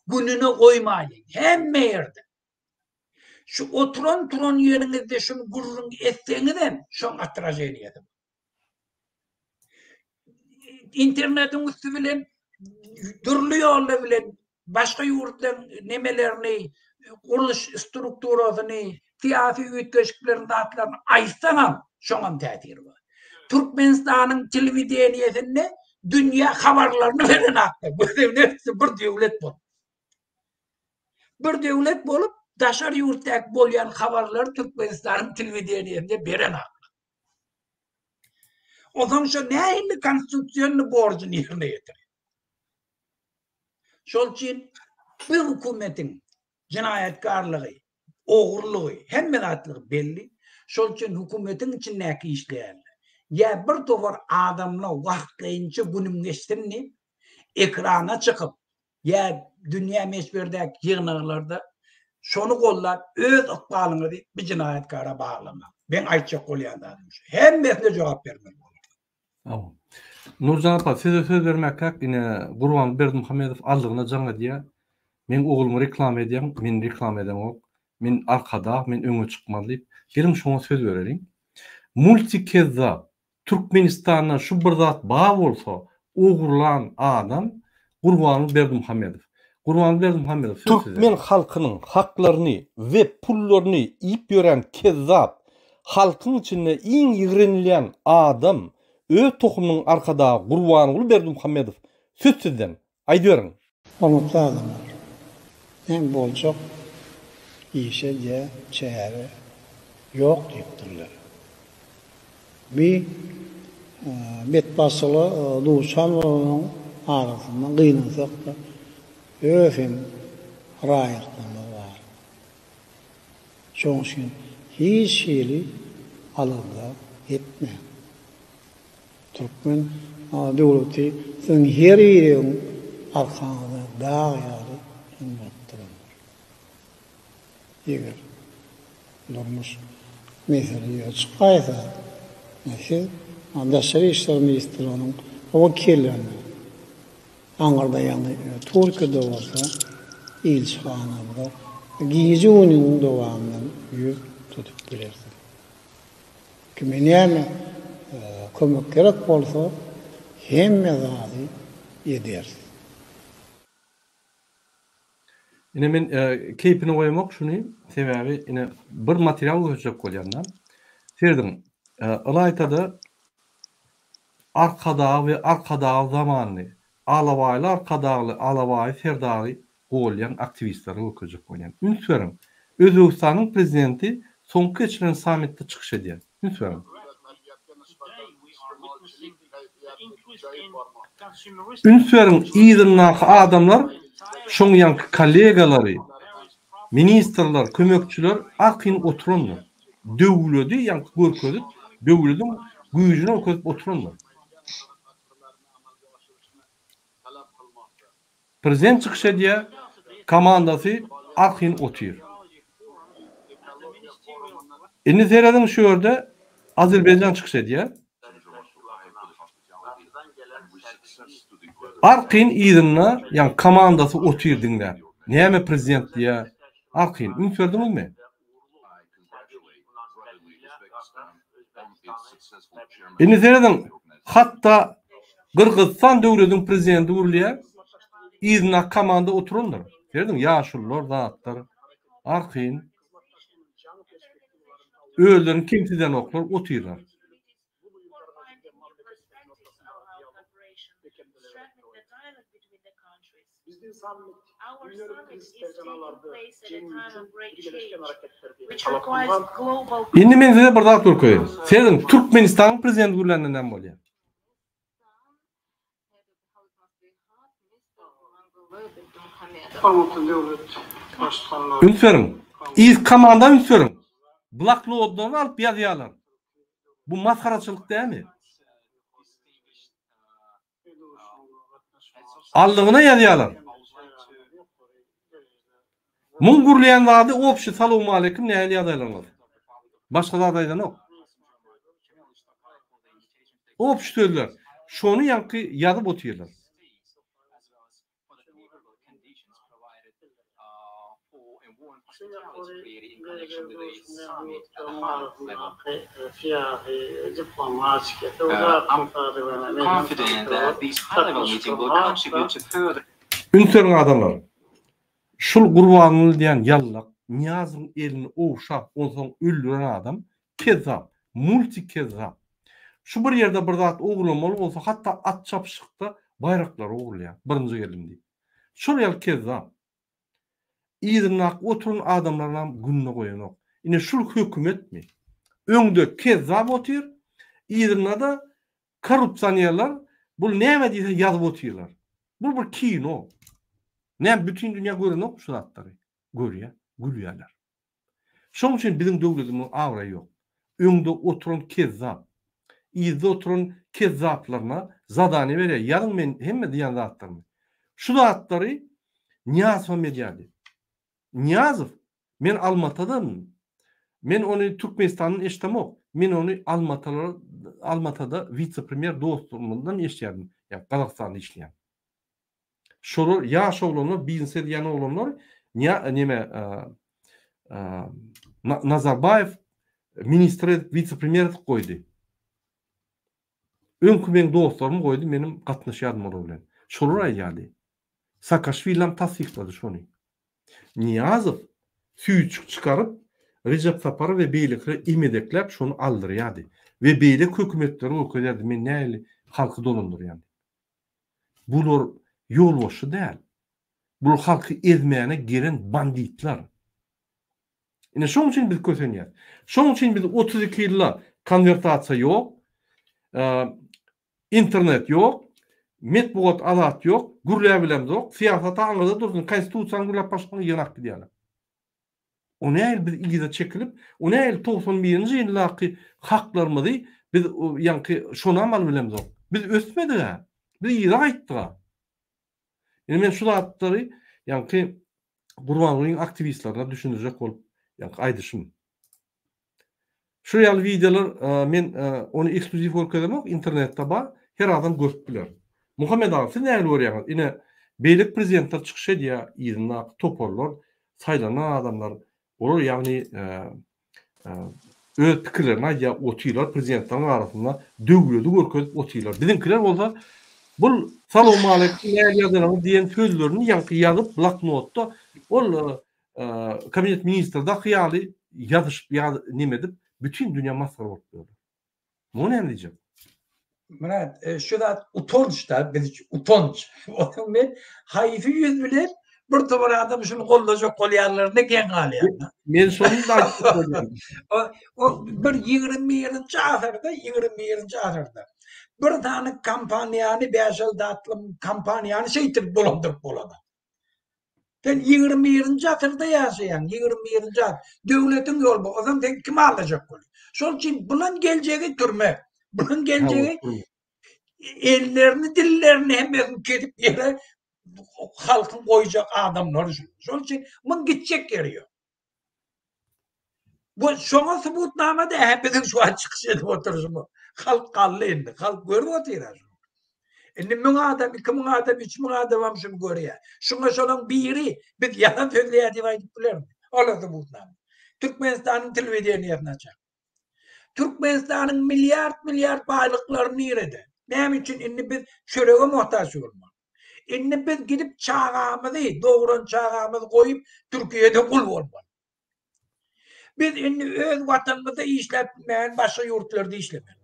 E: Gününe goýmaýlyň. Hemme ýerde. Şu oturan turan ýeriňizde şuny gürrüň etseňizem şoň otraženiýasy. Internetiň üsti bilen dürli ýollar bilen başga ýurtlaryň nemelerini, gurluş strukturasyny, syýasy üýtgeşiklerini zatlaryny aýtsaňam şoňam täsiri bar. Türkmenistanyň telewideniýesinde dünýä habarlaryny beren hakda gözegine etsin bir döwlet bolup. Bir döwlet bolup daşary ýurtdaky bolýan habarlary Türkmenistanyň telewideniýesinde beren hakda. Onsoň şo nähili konstitusionny borjuny ýerine ýetirýär? Şol üçin bu hökümetiň jenaýatkarlygy, ogurlygy, hemme zatlygy belli. Şol üçin hökümetiň içindäki işleýänler ýa bir topar adamlar wagtlaýynça günüm geçsin diýip ekrana çykyp ýa dünýä möçberdäki ýygnaklarda şony goldap öz ykbalyňyzy bir jenaýatkara baglamaň. Meň aýtjak bolýan zadym şu. Hemmesine jogap bermeli bolarlar.
A: Sag bol. Nurjan apa, size söz bermäkäk ine Gurban Berdimuhamedow aldygyna jaň edýär. Meň oglumy reklama edýäň, meni reklama edeňok. Men Arkadag, men öňe çykmaly diýip. Geliň şoňa söz bereliň. Multi kezzap. Türkmenistanda şu bir zat bar bolsa ogurlan adam Gurbanguly Berdimuhamedow. Gurbanguly Berdimuhamedow söz size. Türkmen halkynyň haklaryny we pullaryny iýip ýören kezzap, halkyň içinde iň ýigrenilýän adam öz tohumynyň arkadagy Gurbanguly Berdimuhamedow söz sizden. Aýdyberiň.
G: Hormatly adamlar! Näme boljak işe diýä çäre ýok diýipdirler. Bi betbagtçylyga duçar bolanlaryň arasynda gynansak-da öz hem raýatlarymyz bar. Şonuň üçin hiç hili alada etmäň. Türkmen döwleti siziň her biriňiziň arkaňyzda dag ýaly hem bolup durandyr. Eger durmuş mesele ýüze çykaýsa, siz Daşary işler ministrliginiň wekillerine, aňyrda ýagny Türkiýede bolsa ilçihanamyza gije-gündiziň dowamynda ýüz tutup bilersiňiz. Kime näme kömek gerek bolsa hemme zady ederis.
A: Ine men keýpine goýamok şuny sebäbi ine bir material görkezjek bolýan da. Serediň ylaýtada Arkadag we Arkadagly zamanyny Alabaýly Arkadagly Alabaýy Serdary golýan aktiwistlere görkezjek bolýan. Üns beriň, Özbegistanyň prezidenti soňky geçirilen sammitde çykyş edýär. Üns beriň. Üns beriň, yzyndaky adamlar şoň ýaňky kollegalary, ministrler, kömekçiler arkaýyn oturandyr. Döwledi ýaňky görkezip, döwlediň güýjüni görkezip oturandyr. Prezident çykyş edýär, komandasy arkaýyn otyr. Indi serediň şu ýerde Azerbaýjan çykyş edýär. Arkaýyn yzynda ýagny komandasy otyr diňläp. Näme prezident diýýär, arkaýyn. Üns berdiňizmi? Indi serediň, hatda Gyrgyzystan döwletiniň prezidenti gürleýär, yzyndaky komanda oturandyr. Serediň, ýaşulular, zatlar, arkaýyn. Özlerini kemsidenoklar, otyrlar. Indi men size bir zat görkezeýin. Serediň, Türkmenistanyň prezidenti gürlände näme bolýar? Üns beriň. Yz komanda üns beriň. Bloknotlaryny alyp ýazýarlar. Bu masgaraçylyk dälmi? Aldygyna ýazýarlar. Muň gürleýän zady obşi salowmaleýkim nähili ýagdaýlaryňyz. Başga zat aýdanok. Obşi sözler. Şony ýaňky ýazyp otyrlar. Üns beriň adamlar. Şul Gurbanguly diýen ýallak Nyýazowyň elini ogşap onsoň öldüren adam kezzap, multi kezzap. Şu bir ýerde bir zat ogurlamaly bolsa hatda at çapyşykda baýraklary ogurlaýar birinji geldim diýip. Şol ýaly kezzap. Yzyndaky oturan adamlarynam gününe goýanok. Ine şul hökümetmi? Öňde kezzap otyr, yzynda-da korrupsionerler bul näme diýse ýazyp otyrlar. Bul bir kino. Näme bütin dünýä görenokmy şu zatlary? Görýär, gülýärler. Şoň üçin biziň döwletimiziň abraýy ýok. Öňde oturan kezzap, yzda oturan kezzaplaryna zadaniýa berýär, ýazyň men hemme diýen zatlarymy. Şu zatlary Nyýazowam edýärdi. Nyýazow, men Almatadan, men ony Türkmenistandan eşidemok, men ony Almatalar, Almatada wise-premýer dostlarymyzdan eşidýärdim, ýa Gazagystanda işleýän. Şolar ýaş oglanlar, biznes edýän oglanlar, neme. Nazarbaýew ministr edip, wise-premýer edip goýdy. Öňki meň dostlarym goýdy, menem gatnaşýardym olar bilen. Şolar aýdýardy. Saakaşwilem tassyklady şony. Nyýazow süýjük çykaryp, Rejep Sapary we beýlekileri emedekläp şony aldyrýardy we beýleki hökümetlere görkezýärdi men nähili halky dolandyrýan diýip. Bular ýolbaşçy däl. Bular halky ezmäne gelen banditler. Ine şoň üçin biz kösenýäs. Şoň üçin biz 32 ýylda konwertasiýa ýok, internet ýok, metbugat azat ýok, gürläbilemzok, syýasat aňyrda dursun, konstitusiýany gürläp başlasaň ýygnap gidýärler. O nähili biz yza çekilip, o nähili 91-nji ýyldaky haklarymyzy biz ýaňky şonam alybilemzok. Biz ösmedik-ä. Biz yza gaýtdyk-a. Indi men şu zatlary ýaňky Gurbangulyň aktiwistlerine düşündirjek bolup ýaňky aýdyşym. Şu ýaly wideolar men ony ekskluziw görkezemok, internetde bar, her adam görüp biler. Muhammet aga siz nähili görýäňiz? Ine beýleki prezidentler çykyş edýär, yzyndaky toparlar, saýlanan adamlar, olar ýagny öz pikirlerini aýdýar, otyrlar prezidentleriň arasynda döwledi görkezip otyrlar. Biziňkiler bolsa bul salowmaleýkim nähili ýagdaýlaryňyz diýen sözlerini ýaňky ýazyp bloknotda ol kabinet ministrdaky ýaly ýazyşyp ýa neme edip bütin dünýä masgara bolup ýörler. Muňa näme diýjek?
E: Myrat, şu zat utanç-da biz üçin utanç. Onuň men haýsy ýüz bilen bir topar adam şuny goldajak bolýanlaryna geň galýan.
A: Men şony da aýtjak bolýan.
E: O bir 21-nji asyrda, 21-nji asyrda bir sany kompaniýany, bäş-alty atly kompaniýany şeýdip dolandyryp bolana. Sen 21-nji asyrda ýaşaýaň, 21-nji asyr. Döwletiň ýol bu. Ozan sen kim alajak bolýar? Şol üçin bulan geljegi türme. Bulan geljegi ellerini, dillerini hemmesini kesip ýere halkyň goýjak adamlary şu. Şol üçin muň gitjek ýeri ýok. Bu şoňa subutnama da hä biziň şu wagt çykyş edip oturyşymyz. Halk galdy indi. Halk görüp otyr ha şuny. Indi 1000 adam, 2000 adam, 3000 adam hem şuny görýär. Şuňa şolaň biri biz ýalan sözleýär diýip aýdyp bilermi? Ola subutnama. Türkmenistanyň telewideniýesini açar. Türkmenistanyň milliard milliard baýlyklary nirede? Näme üçin indi biz çörege muhtaç bolmaly? Indi biz gidip çagamyzy, dogran çagamyzy goýup Türkiýede gul bolmaly. Biz indi öz watanymyzda işläp bilmeýän başga ýurtlarda işlemeli.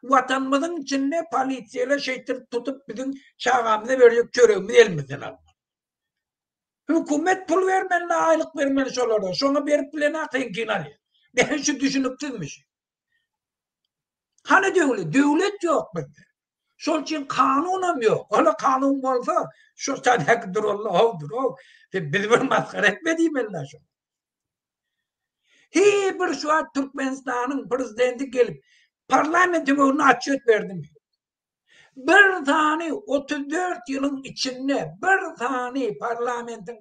E: Watanymyzyň içinde polisiýalar şeýtirip tutup biziň çagamyza berjek çöregimizi elimizden almaly. Hökümet pul bermeli, aýlyk bermeli şolara. Şoňa berip bilenok seňkini alýar. Näme şu düşüniksizmi şu? Hany döwlet? Döwlet ýok bizde. Şol üçin kanunam ýok. Ola kanun bolsa, şu tädäki duralla, how dur, how. Sen bizi bir masgara etme diýmeli şo. Hi bir şu wagt Türkmenistanyň prezidenti gelip parlamentiň öňünde otçet berdimi? Bir sany 34 ýylyň içinde bir sany parlamentiň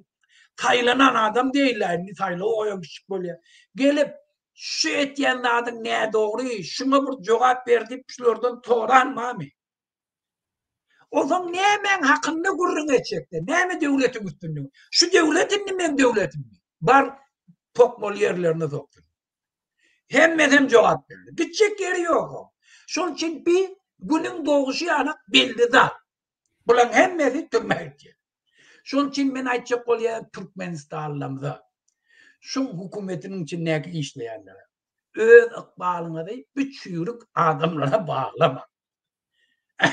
E: saýlanan adam diýilýär, indi saýlaw goýan kiçik bolýar. Gelip şu etýän zadyň nädogry, şuňa bir jogap ber diýip şulardan soran barmy? Onsoň nämäň hakynda gürrüň etjekde? Näme döwletiň üstünligi? Şu döwlet indi meň döwletimmi? Bar sokmaly ýerlerine soksun. Hemmesem jogap berdi. Gitjek ýeri ýok oň. Şol üçin bi günüň doguşy ýanak belli zat. Bulaň hemmesi türmä gitýär. Şol üçin men aýtjak bolýan Türkmenistanlymyza, şuň hökümetiniň içindäki işleýänlere, öz ykbalyňyzy bu çüýrük adamlara baglamaň.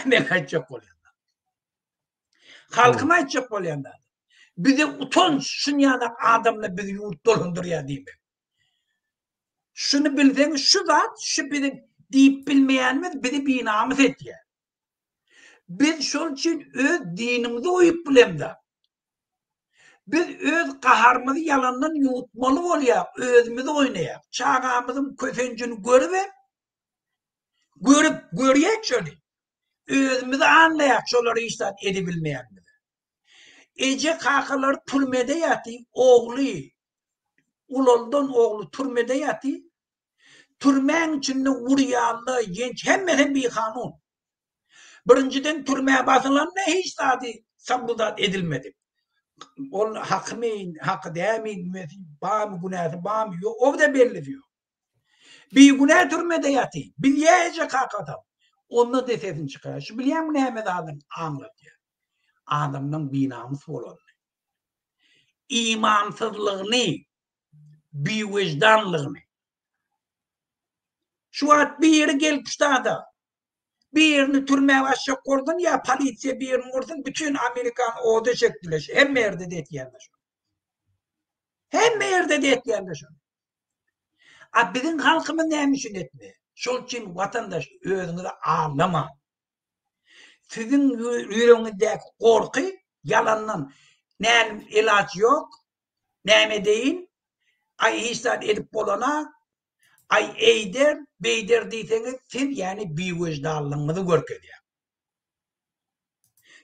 E: Men aýtjak bolýan. Halkyma aýtjak bolýan zat. Bize utanç şunýanak adamlar bizi ýurt dolandyrýar diýmek. Şuny bilseňiz şu zat şu biziň diýip bilmeýänimiz bizi binamys etýär. Biz şol üçin öz dinimizi goýup bilemzok. Biz öz gaharymyzy ýalandan ýuwutmaly bolýar, özümizi oýnaýar. Çagamyzyň kösenjini görübem, görüp, görýäk şony. Özümizi anlaýak şolara hiç zat edibilmeýänimizi. Eje kakalary türmede ýaty, ogly, ulaldan ogly türmede ýaty, Türmäň içinde urýanlar, ýenç hemmesem bikanun. Birinjiden türmä basylanda hiç zady sabrudat edilmedi. Ol hakymy, haky dämi, nimesi barmy, günäsi barmy, ýok, o-da bellisi ýok. Bigünä türmede ýaty. Bilýär eje kakasam. Onda-da sesini çykarýar. Şu bilýäňmi näme zadyny aňladýar? Adamlaň binamys bolanyny. Imansyzlygyny, biwejdanlygyny. Şu wagt biri gelip ştada birini türmä basjak bolsun ýa polisiýa birini ursun bütin Amerikany oda çekdiler. Hemme ýerde-de etýärler şony. Hemme ýerde-de etýärler şony. A biziň halkymyz näme üçin etmeýär? Şol üçin watandaş özüňizi aldamaň. Siziň ýüregiňizdäki gorky ýalandan näme elaç ýok, näme edeýin, aý hiç zat edip bolana, aý eýder, beýder diýseňiz siz ýäni biwejdanlygyňyzy görkezýäňiz.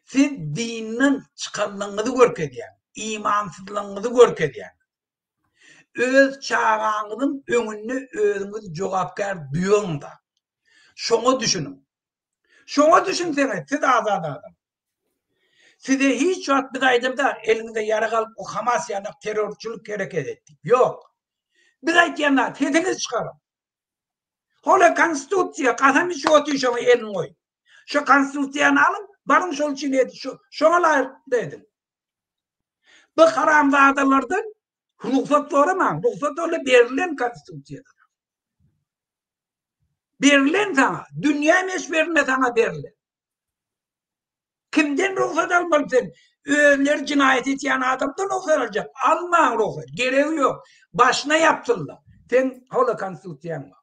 E: Siz dinden çykanlygyňyzy görkezýäňiz, imansyzlygyňyzy görkezýäňiz. Öz çagaňyzyň öňünde özüňizi jogapkär duýaňda. Şoňa düşüniň. Şoňa düşünseňiz siz azat adam. Size hiç wagt biz aýdamzok eliňize ýarag alyp o Hamas ýanak terrorçylyk hereket et diýip. Ýok. Biz aýtýan zat sesiňizi çykaryň. Hola konstitusiýa kasam içip otyr şoňa elini goýup. Şo konstitusiýany alyň, baryň şol üçin edin, şoňa laýyklykda ediň. Bu haramzadalardan rugsat soramaň. Rugsat ol berlen konstitusiýada. Berlen saňa, dünýä meşberinde saňa berlen. Kimden rugsat almaly sen? Özleri jinaýat etýän adamdan rugsat aljak. Almaň rugsat, geregi ýok. Başyna ýapsynlar. Sen hola konstitusiýaň bar.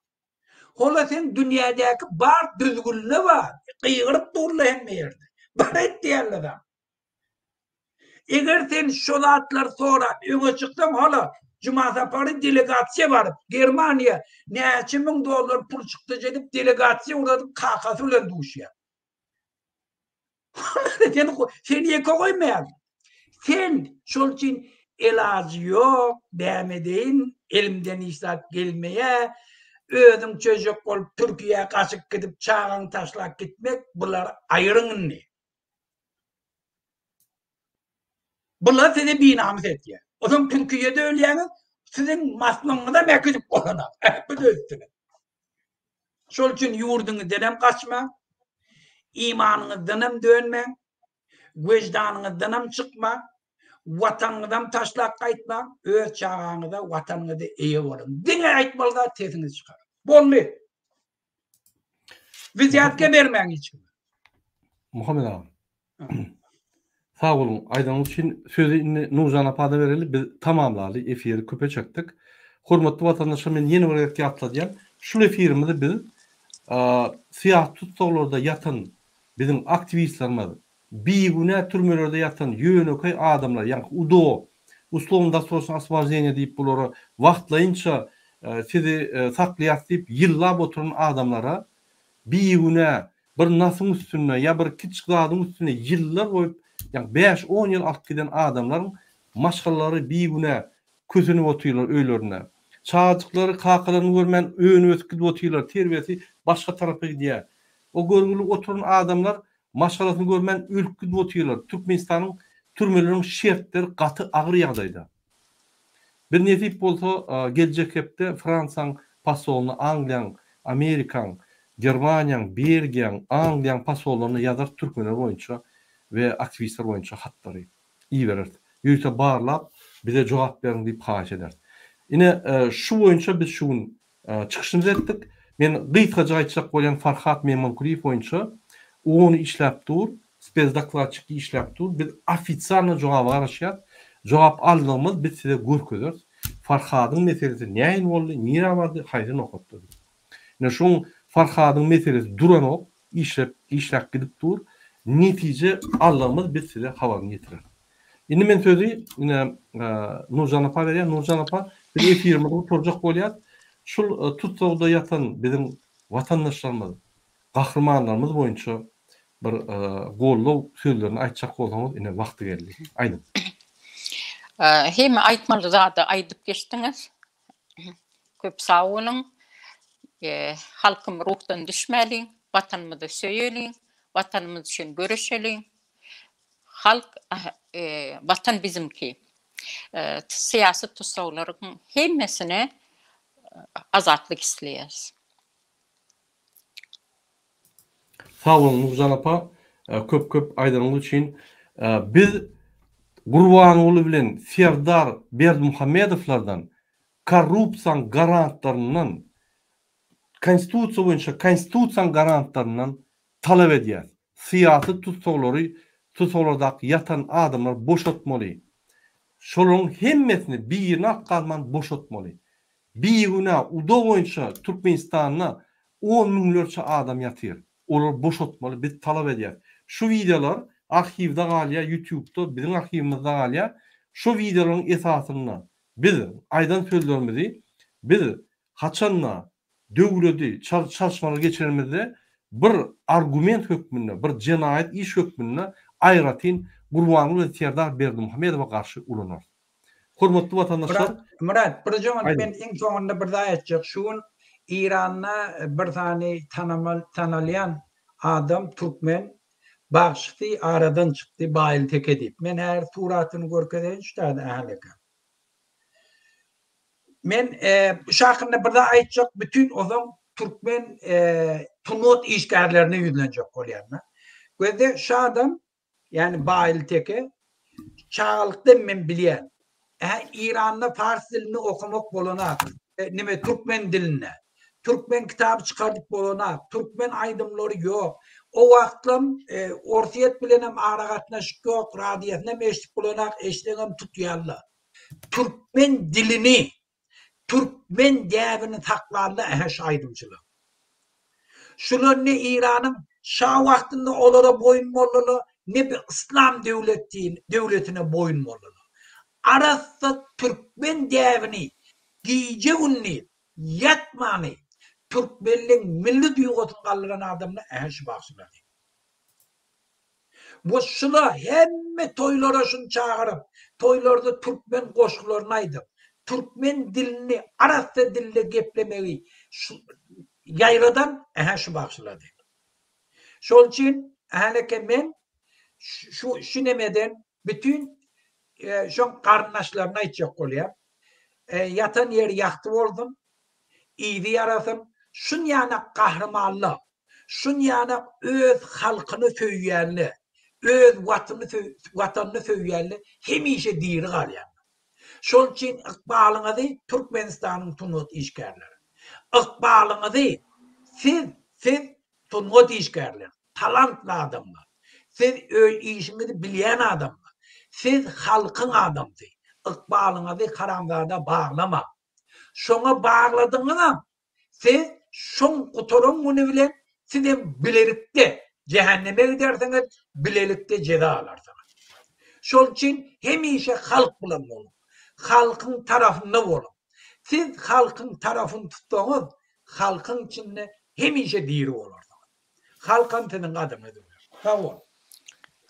E: Hola sen dünýädäki bar düzgünle bar. Gygyryp durlar hemme ýerde. Bar et diýerler saňa. Eger sen şo zatlary sorap öňe çyksaň hala Juma Sapary delegasiýa baryp Germaniýa näçe müň dollar pul çykdajy edip delegasiýa ugradyp kakasy bilen duşýar. Sen seni ýeke goýmaýar. Sen şol üçin elajy ýok, näme edeýin, elimden hiç zat gelmeýär. Özüň çözjek bolup Türkiýä gaçyp gidip çagaňy taşlap gitmek bulary aýyryň indi. Bular sizi binamys etýär. Ozaň Türkiýede ölýäňiz, siziň maslygyňyzam äkidip bolanok. Äkidip üstüne. Şol üçin ýurduňyzdan hem gaçmaň, imanyňyzdan hem dönmäň, wejdanyňyzdan hem çykmaň, watanyňyzam taşlap gaýtmaň, öz çagaňyza, watanyňyza eýe boluň. Diňe aýtmaly zat sesiňizi çykaryň. Boldy. Wzýatka bermäň hiç kime.
A: Muhammet aga. Sag boluň aýdanyňyz üçin. Sözi indi Nurjan apa-da bereli. Biz tamamlaly efiri köpe çekdik. Hormatly watandaşlar men ýene bir gezek ýatladýan. Şul efirimizi biz syýasy tussaglarda ýatan biziň aktiwistlerimiz, bigünä türmelerde ýatan ýönekeý adamlar, ýaňky UDO, uslovno-dosroçno osvobozhdeniýe diýip bulara wagtlaýynça sizi saklaýas diýip ýyllap oturan adamlara bigünä bir nasyň üstünde ýa bir kiçjik zadyň üstünde ýyllar goýup, ýagny bäş-on ýyl alyp giden adamlaryň maşgalalary bigünä kösenip otyrlar öýlerinde. Çagajyklary kakalaryny görmän önüp-ösüp gidip otyrlar, terbiýesi başga tarapa gidýär. O görgüli oturan adamlar maşgalasyny görmän ölüp gidip otyrlar. Türkmenistanyň türmeleriniň şertleri gaty agyr ýagdaýda. Biz nesip bolsa geljek hepde Fransiýaň posolyna Angliýaň, Amerikaň, Germaniýaň, Belgiýaň, Angliýaň posollaryna ýazarys türkmenler boýunça we aktiwistler boýunça hatlary ibereris. Ýörite barlap bize jogap beriň diýip haýyş ederis. Ine şu boýunça biz şu gün çykyşymyzy etdik. Men gysgajyk aýtjak bolýan Farhat Memankulyýew boýunça ony işläp dur. Spesdokladçik işläp dur. Biz ofisialno jogaba garaşýas. Jogap aldygymyz biz size görkezeris. Farhadyň meselesi nähili boldy, nirä bardy, haýsy nokatda diýip. Ine şuň Farhadyň meselesi duranok, işlep, işläp gidip dur. Netije aldygymyz biz size habaryny ýetireris. Indi men sözi ine Nurjan apa berýän. Nurjan apa biz efirimizi gutarjak bolýas. Şul tussagda ýatan biziň watandaşlarymyz, gahrymanlarymyz boýunça bir goldaw sözlerini aýtjak bolsaňyz ine wagty geldi. Aýdyň.
B: Hemme aýtmaly zady aýdyp geçdiňiz. Köp sag boluň. Halkym ruhdan düşmäliň, Watanymyzy söýeliň, Watanymyz üçin göreşeliň. Halk Watan bizimki. Syýasy tussaglaryň hemmesine azatlyk isleýäris.
A: Sag boluň Nurjan apa köp köp aýdanyňyz üçin. Biz Gurbanguly bilen Serdar Berdimuhamedowlardan korrupsiýaň garantlaryndan konstitusiýa boýunça konstitusiýaň garantlaryndan talap edýäs. Syýasy tussaglary tussaglardaky ýatan adamlary boşatmaly. Şolaryň hemmesini birini at galman boşatmaly. Bigünä uda boýunça Türkmenistanda on müňlerçe adam ýatyr. Olary boşatmaly biz talap edýäs. Şu wideolar arhiwde galýar ýutubda biziň arhiwimizde galýar. Şo wideolaryň esasynda biz aýdan sözlerimizi biz haçanda döwledi çalyşmalar geçirenimizde bir argument hökmünde bir jenaýat iş hökmünde aýratyn Gurbanguly we Serdar Berdimuhamedowa garşy ulanarys. Hormatly watandaşlar.
E: Myrat, bir jogap men iň soňunda bir zat aýtjak. Şu gün Iranda bir sany tanalýan adam türkmen bagşysy aradan çykdy Baýyl Teke diýip. Men häzir suratyny görkezeýin şu taýda ählikä. Men şu hakynda bir zat aýtjak bütün ozaň türkmen sungat işgärlerine ýüzlenjek bolýan. Gözde şu adam Ýagny Baýly Teke çagalykdan men bilýän. Hä Iranda pars dilinde okamak bolanak. Nime türkmen dilinde. Türkmen kitaby çykardyp bolanak. Türkmen aýdymlary ýok. O wagtlam Orsýet bilenem aragatnaşyk ýok, radiosynam eşidip bolanak, eşitseňem tutýarlar. Türkmen dilini Türkmen däbini saklanda ähä şu aýdymçylar. Şular ne Iranyň şa wagtynda olara boýun boldular, ne bir yslam döwletine boýun boldular. Arassa türkmen däbini gije-gündiz ýatmany türkmenleň milli duýgusyny galdyran adamlar ähä şu bagşylar. Bu şula hemme toýlara şuny çagyryp, toýlarda türkmen goşgularyny aýdyp, türkmen dilini arassa dilde geplemegi ýaýradan ähä şu bagşylardy. Şol üçin häleke men şu şu nemeden bütün şoň garyndaşlaryna aýtjak bolýan. Ýatan ýeri ýagty bolsun, yzy ýarasyn, şunýanak gahrymanlar Şunýanak öz halkyny söýýänler, öz watyny watanyny söýýänler hemişe diri galýarlar. Şol üçin ykbalyňyzy Türkmenistanyň sungat işgärleri, ykbalyňyzy siz siz sungat işgärleri, talantly adamlar, siz öz işiňizi bilýän adamlar, siz halkyň adamsy, ykbalyňyzy haramzada baglamaň. Şoňa bagladyňyzam Siz şoň gutaran güni bilen sizem bilelikde jähenneme gidersiňiz, bilelikde jeza alarsyňyz. Şol üçin hemişe halk bilen boluň. Halkyň tarafynda boluň. Siz halkyň tarafyny tutsaňyz, halkyň içinde hemişe diri bolarsyňyz. Halkam siziň gadyryňyzy biler. Sag boluň.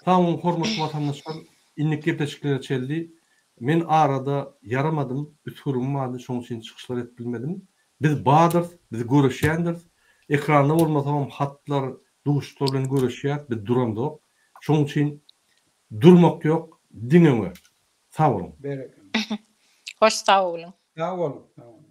A: Sag boluň hormatly watandaşlar indiki gepleşiklere çenli men arada ýaramadym üsgürigim bardy şoň üçin çykyşlar edip bilmedim biz badyrys biz göreşýändiris ekranda bolmasagam hatlar duşuşyklar bilen göreşýäs biz duramzok şoň üçin durmak ýok diňe öňe sag boluň.
E: Berekella.
B: Hoş sag boluň.
E: Sag boluň. Sag boluň.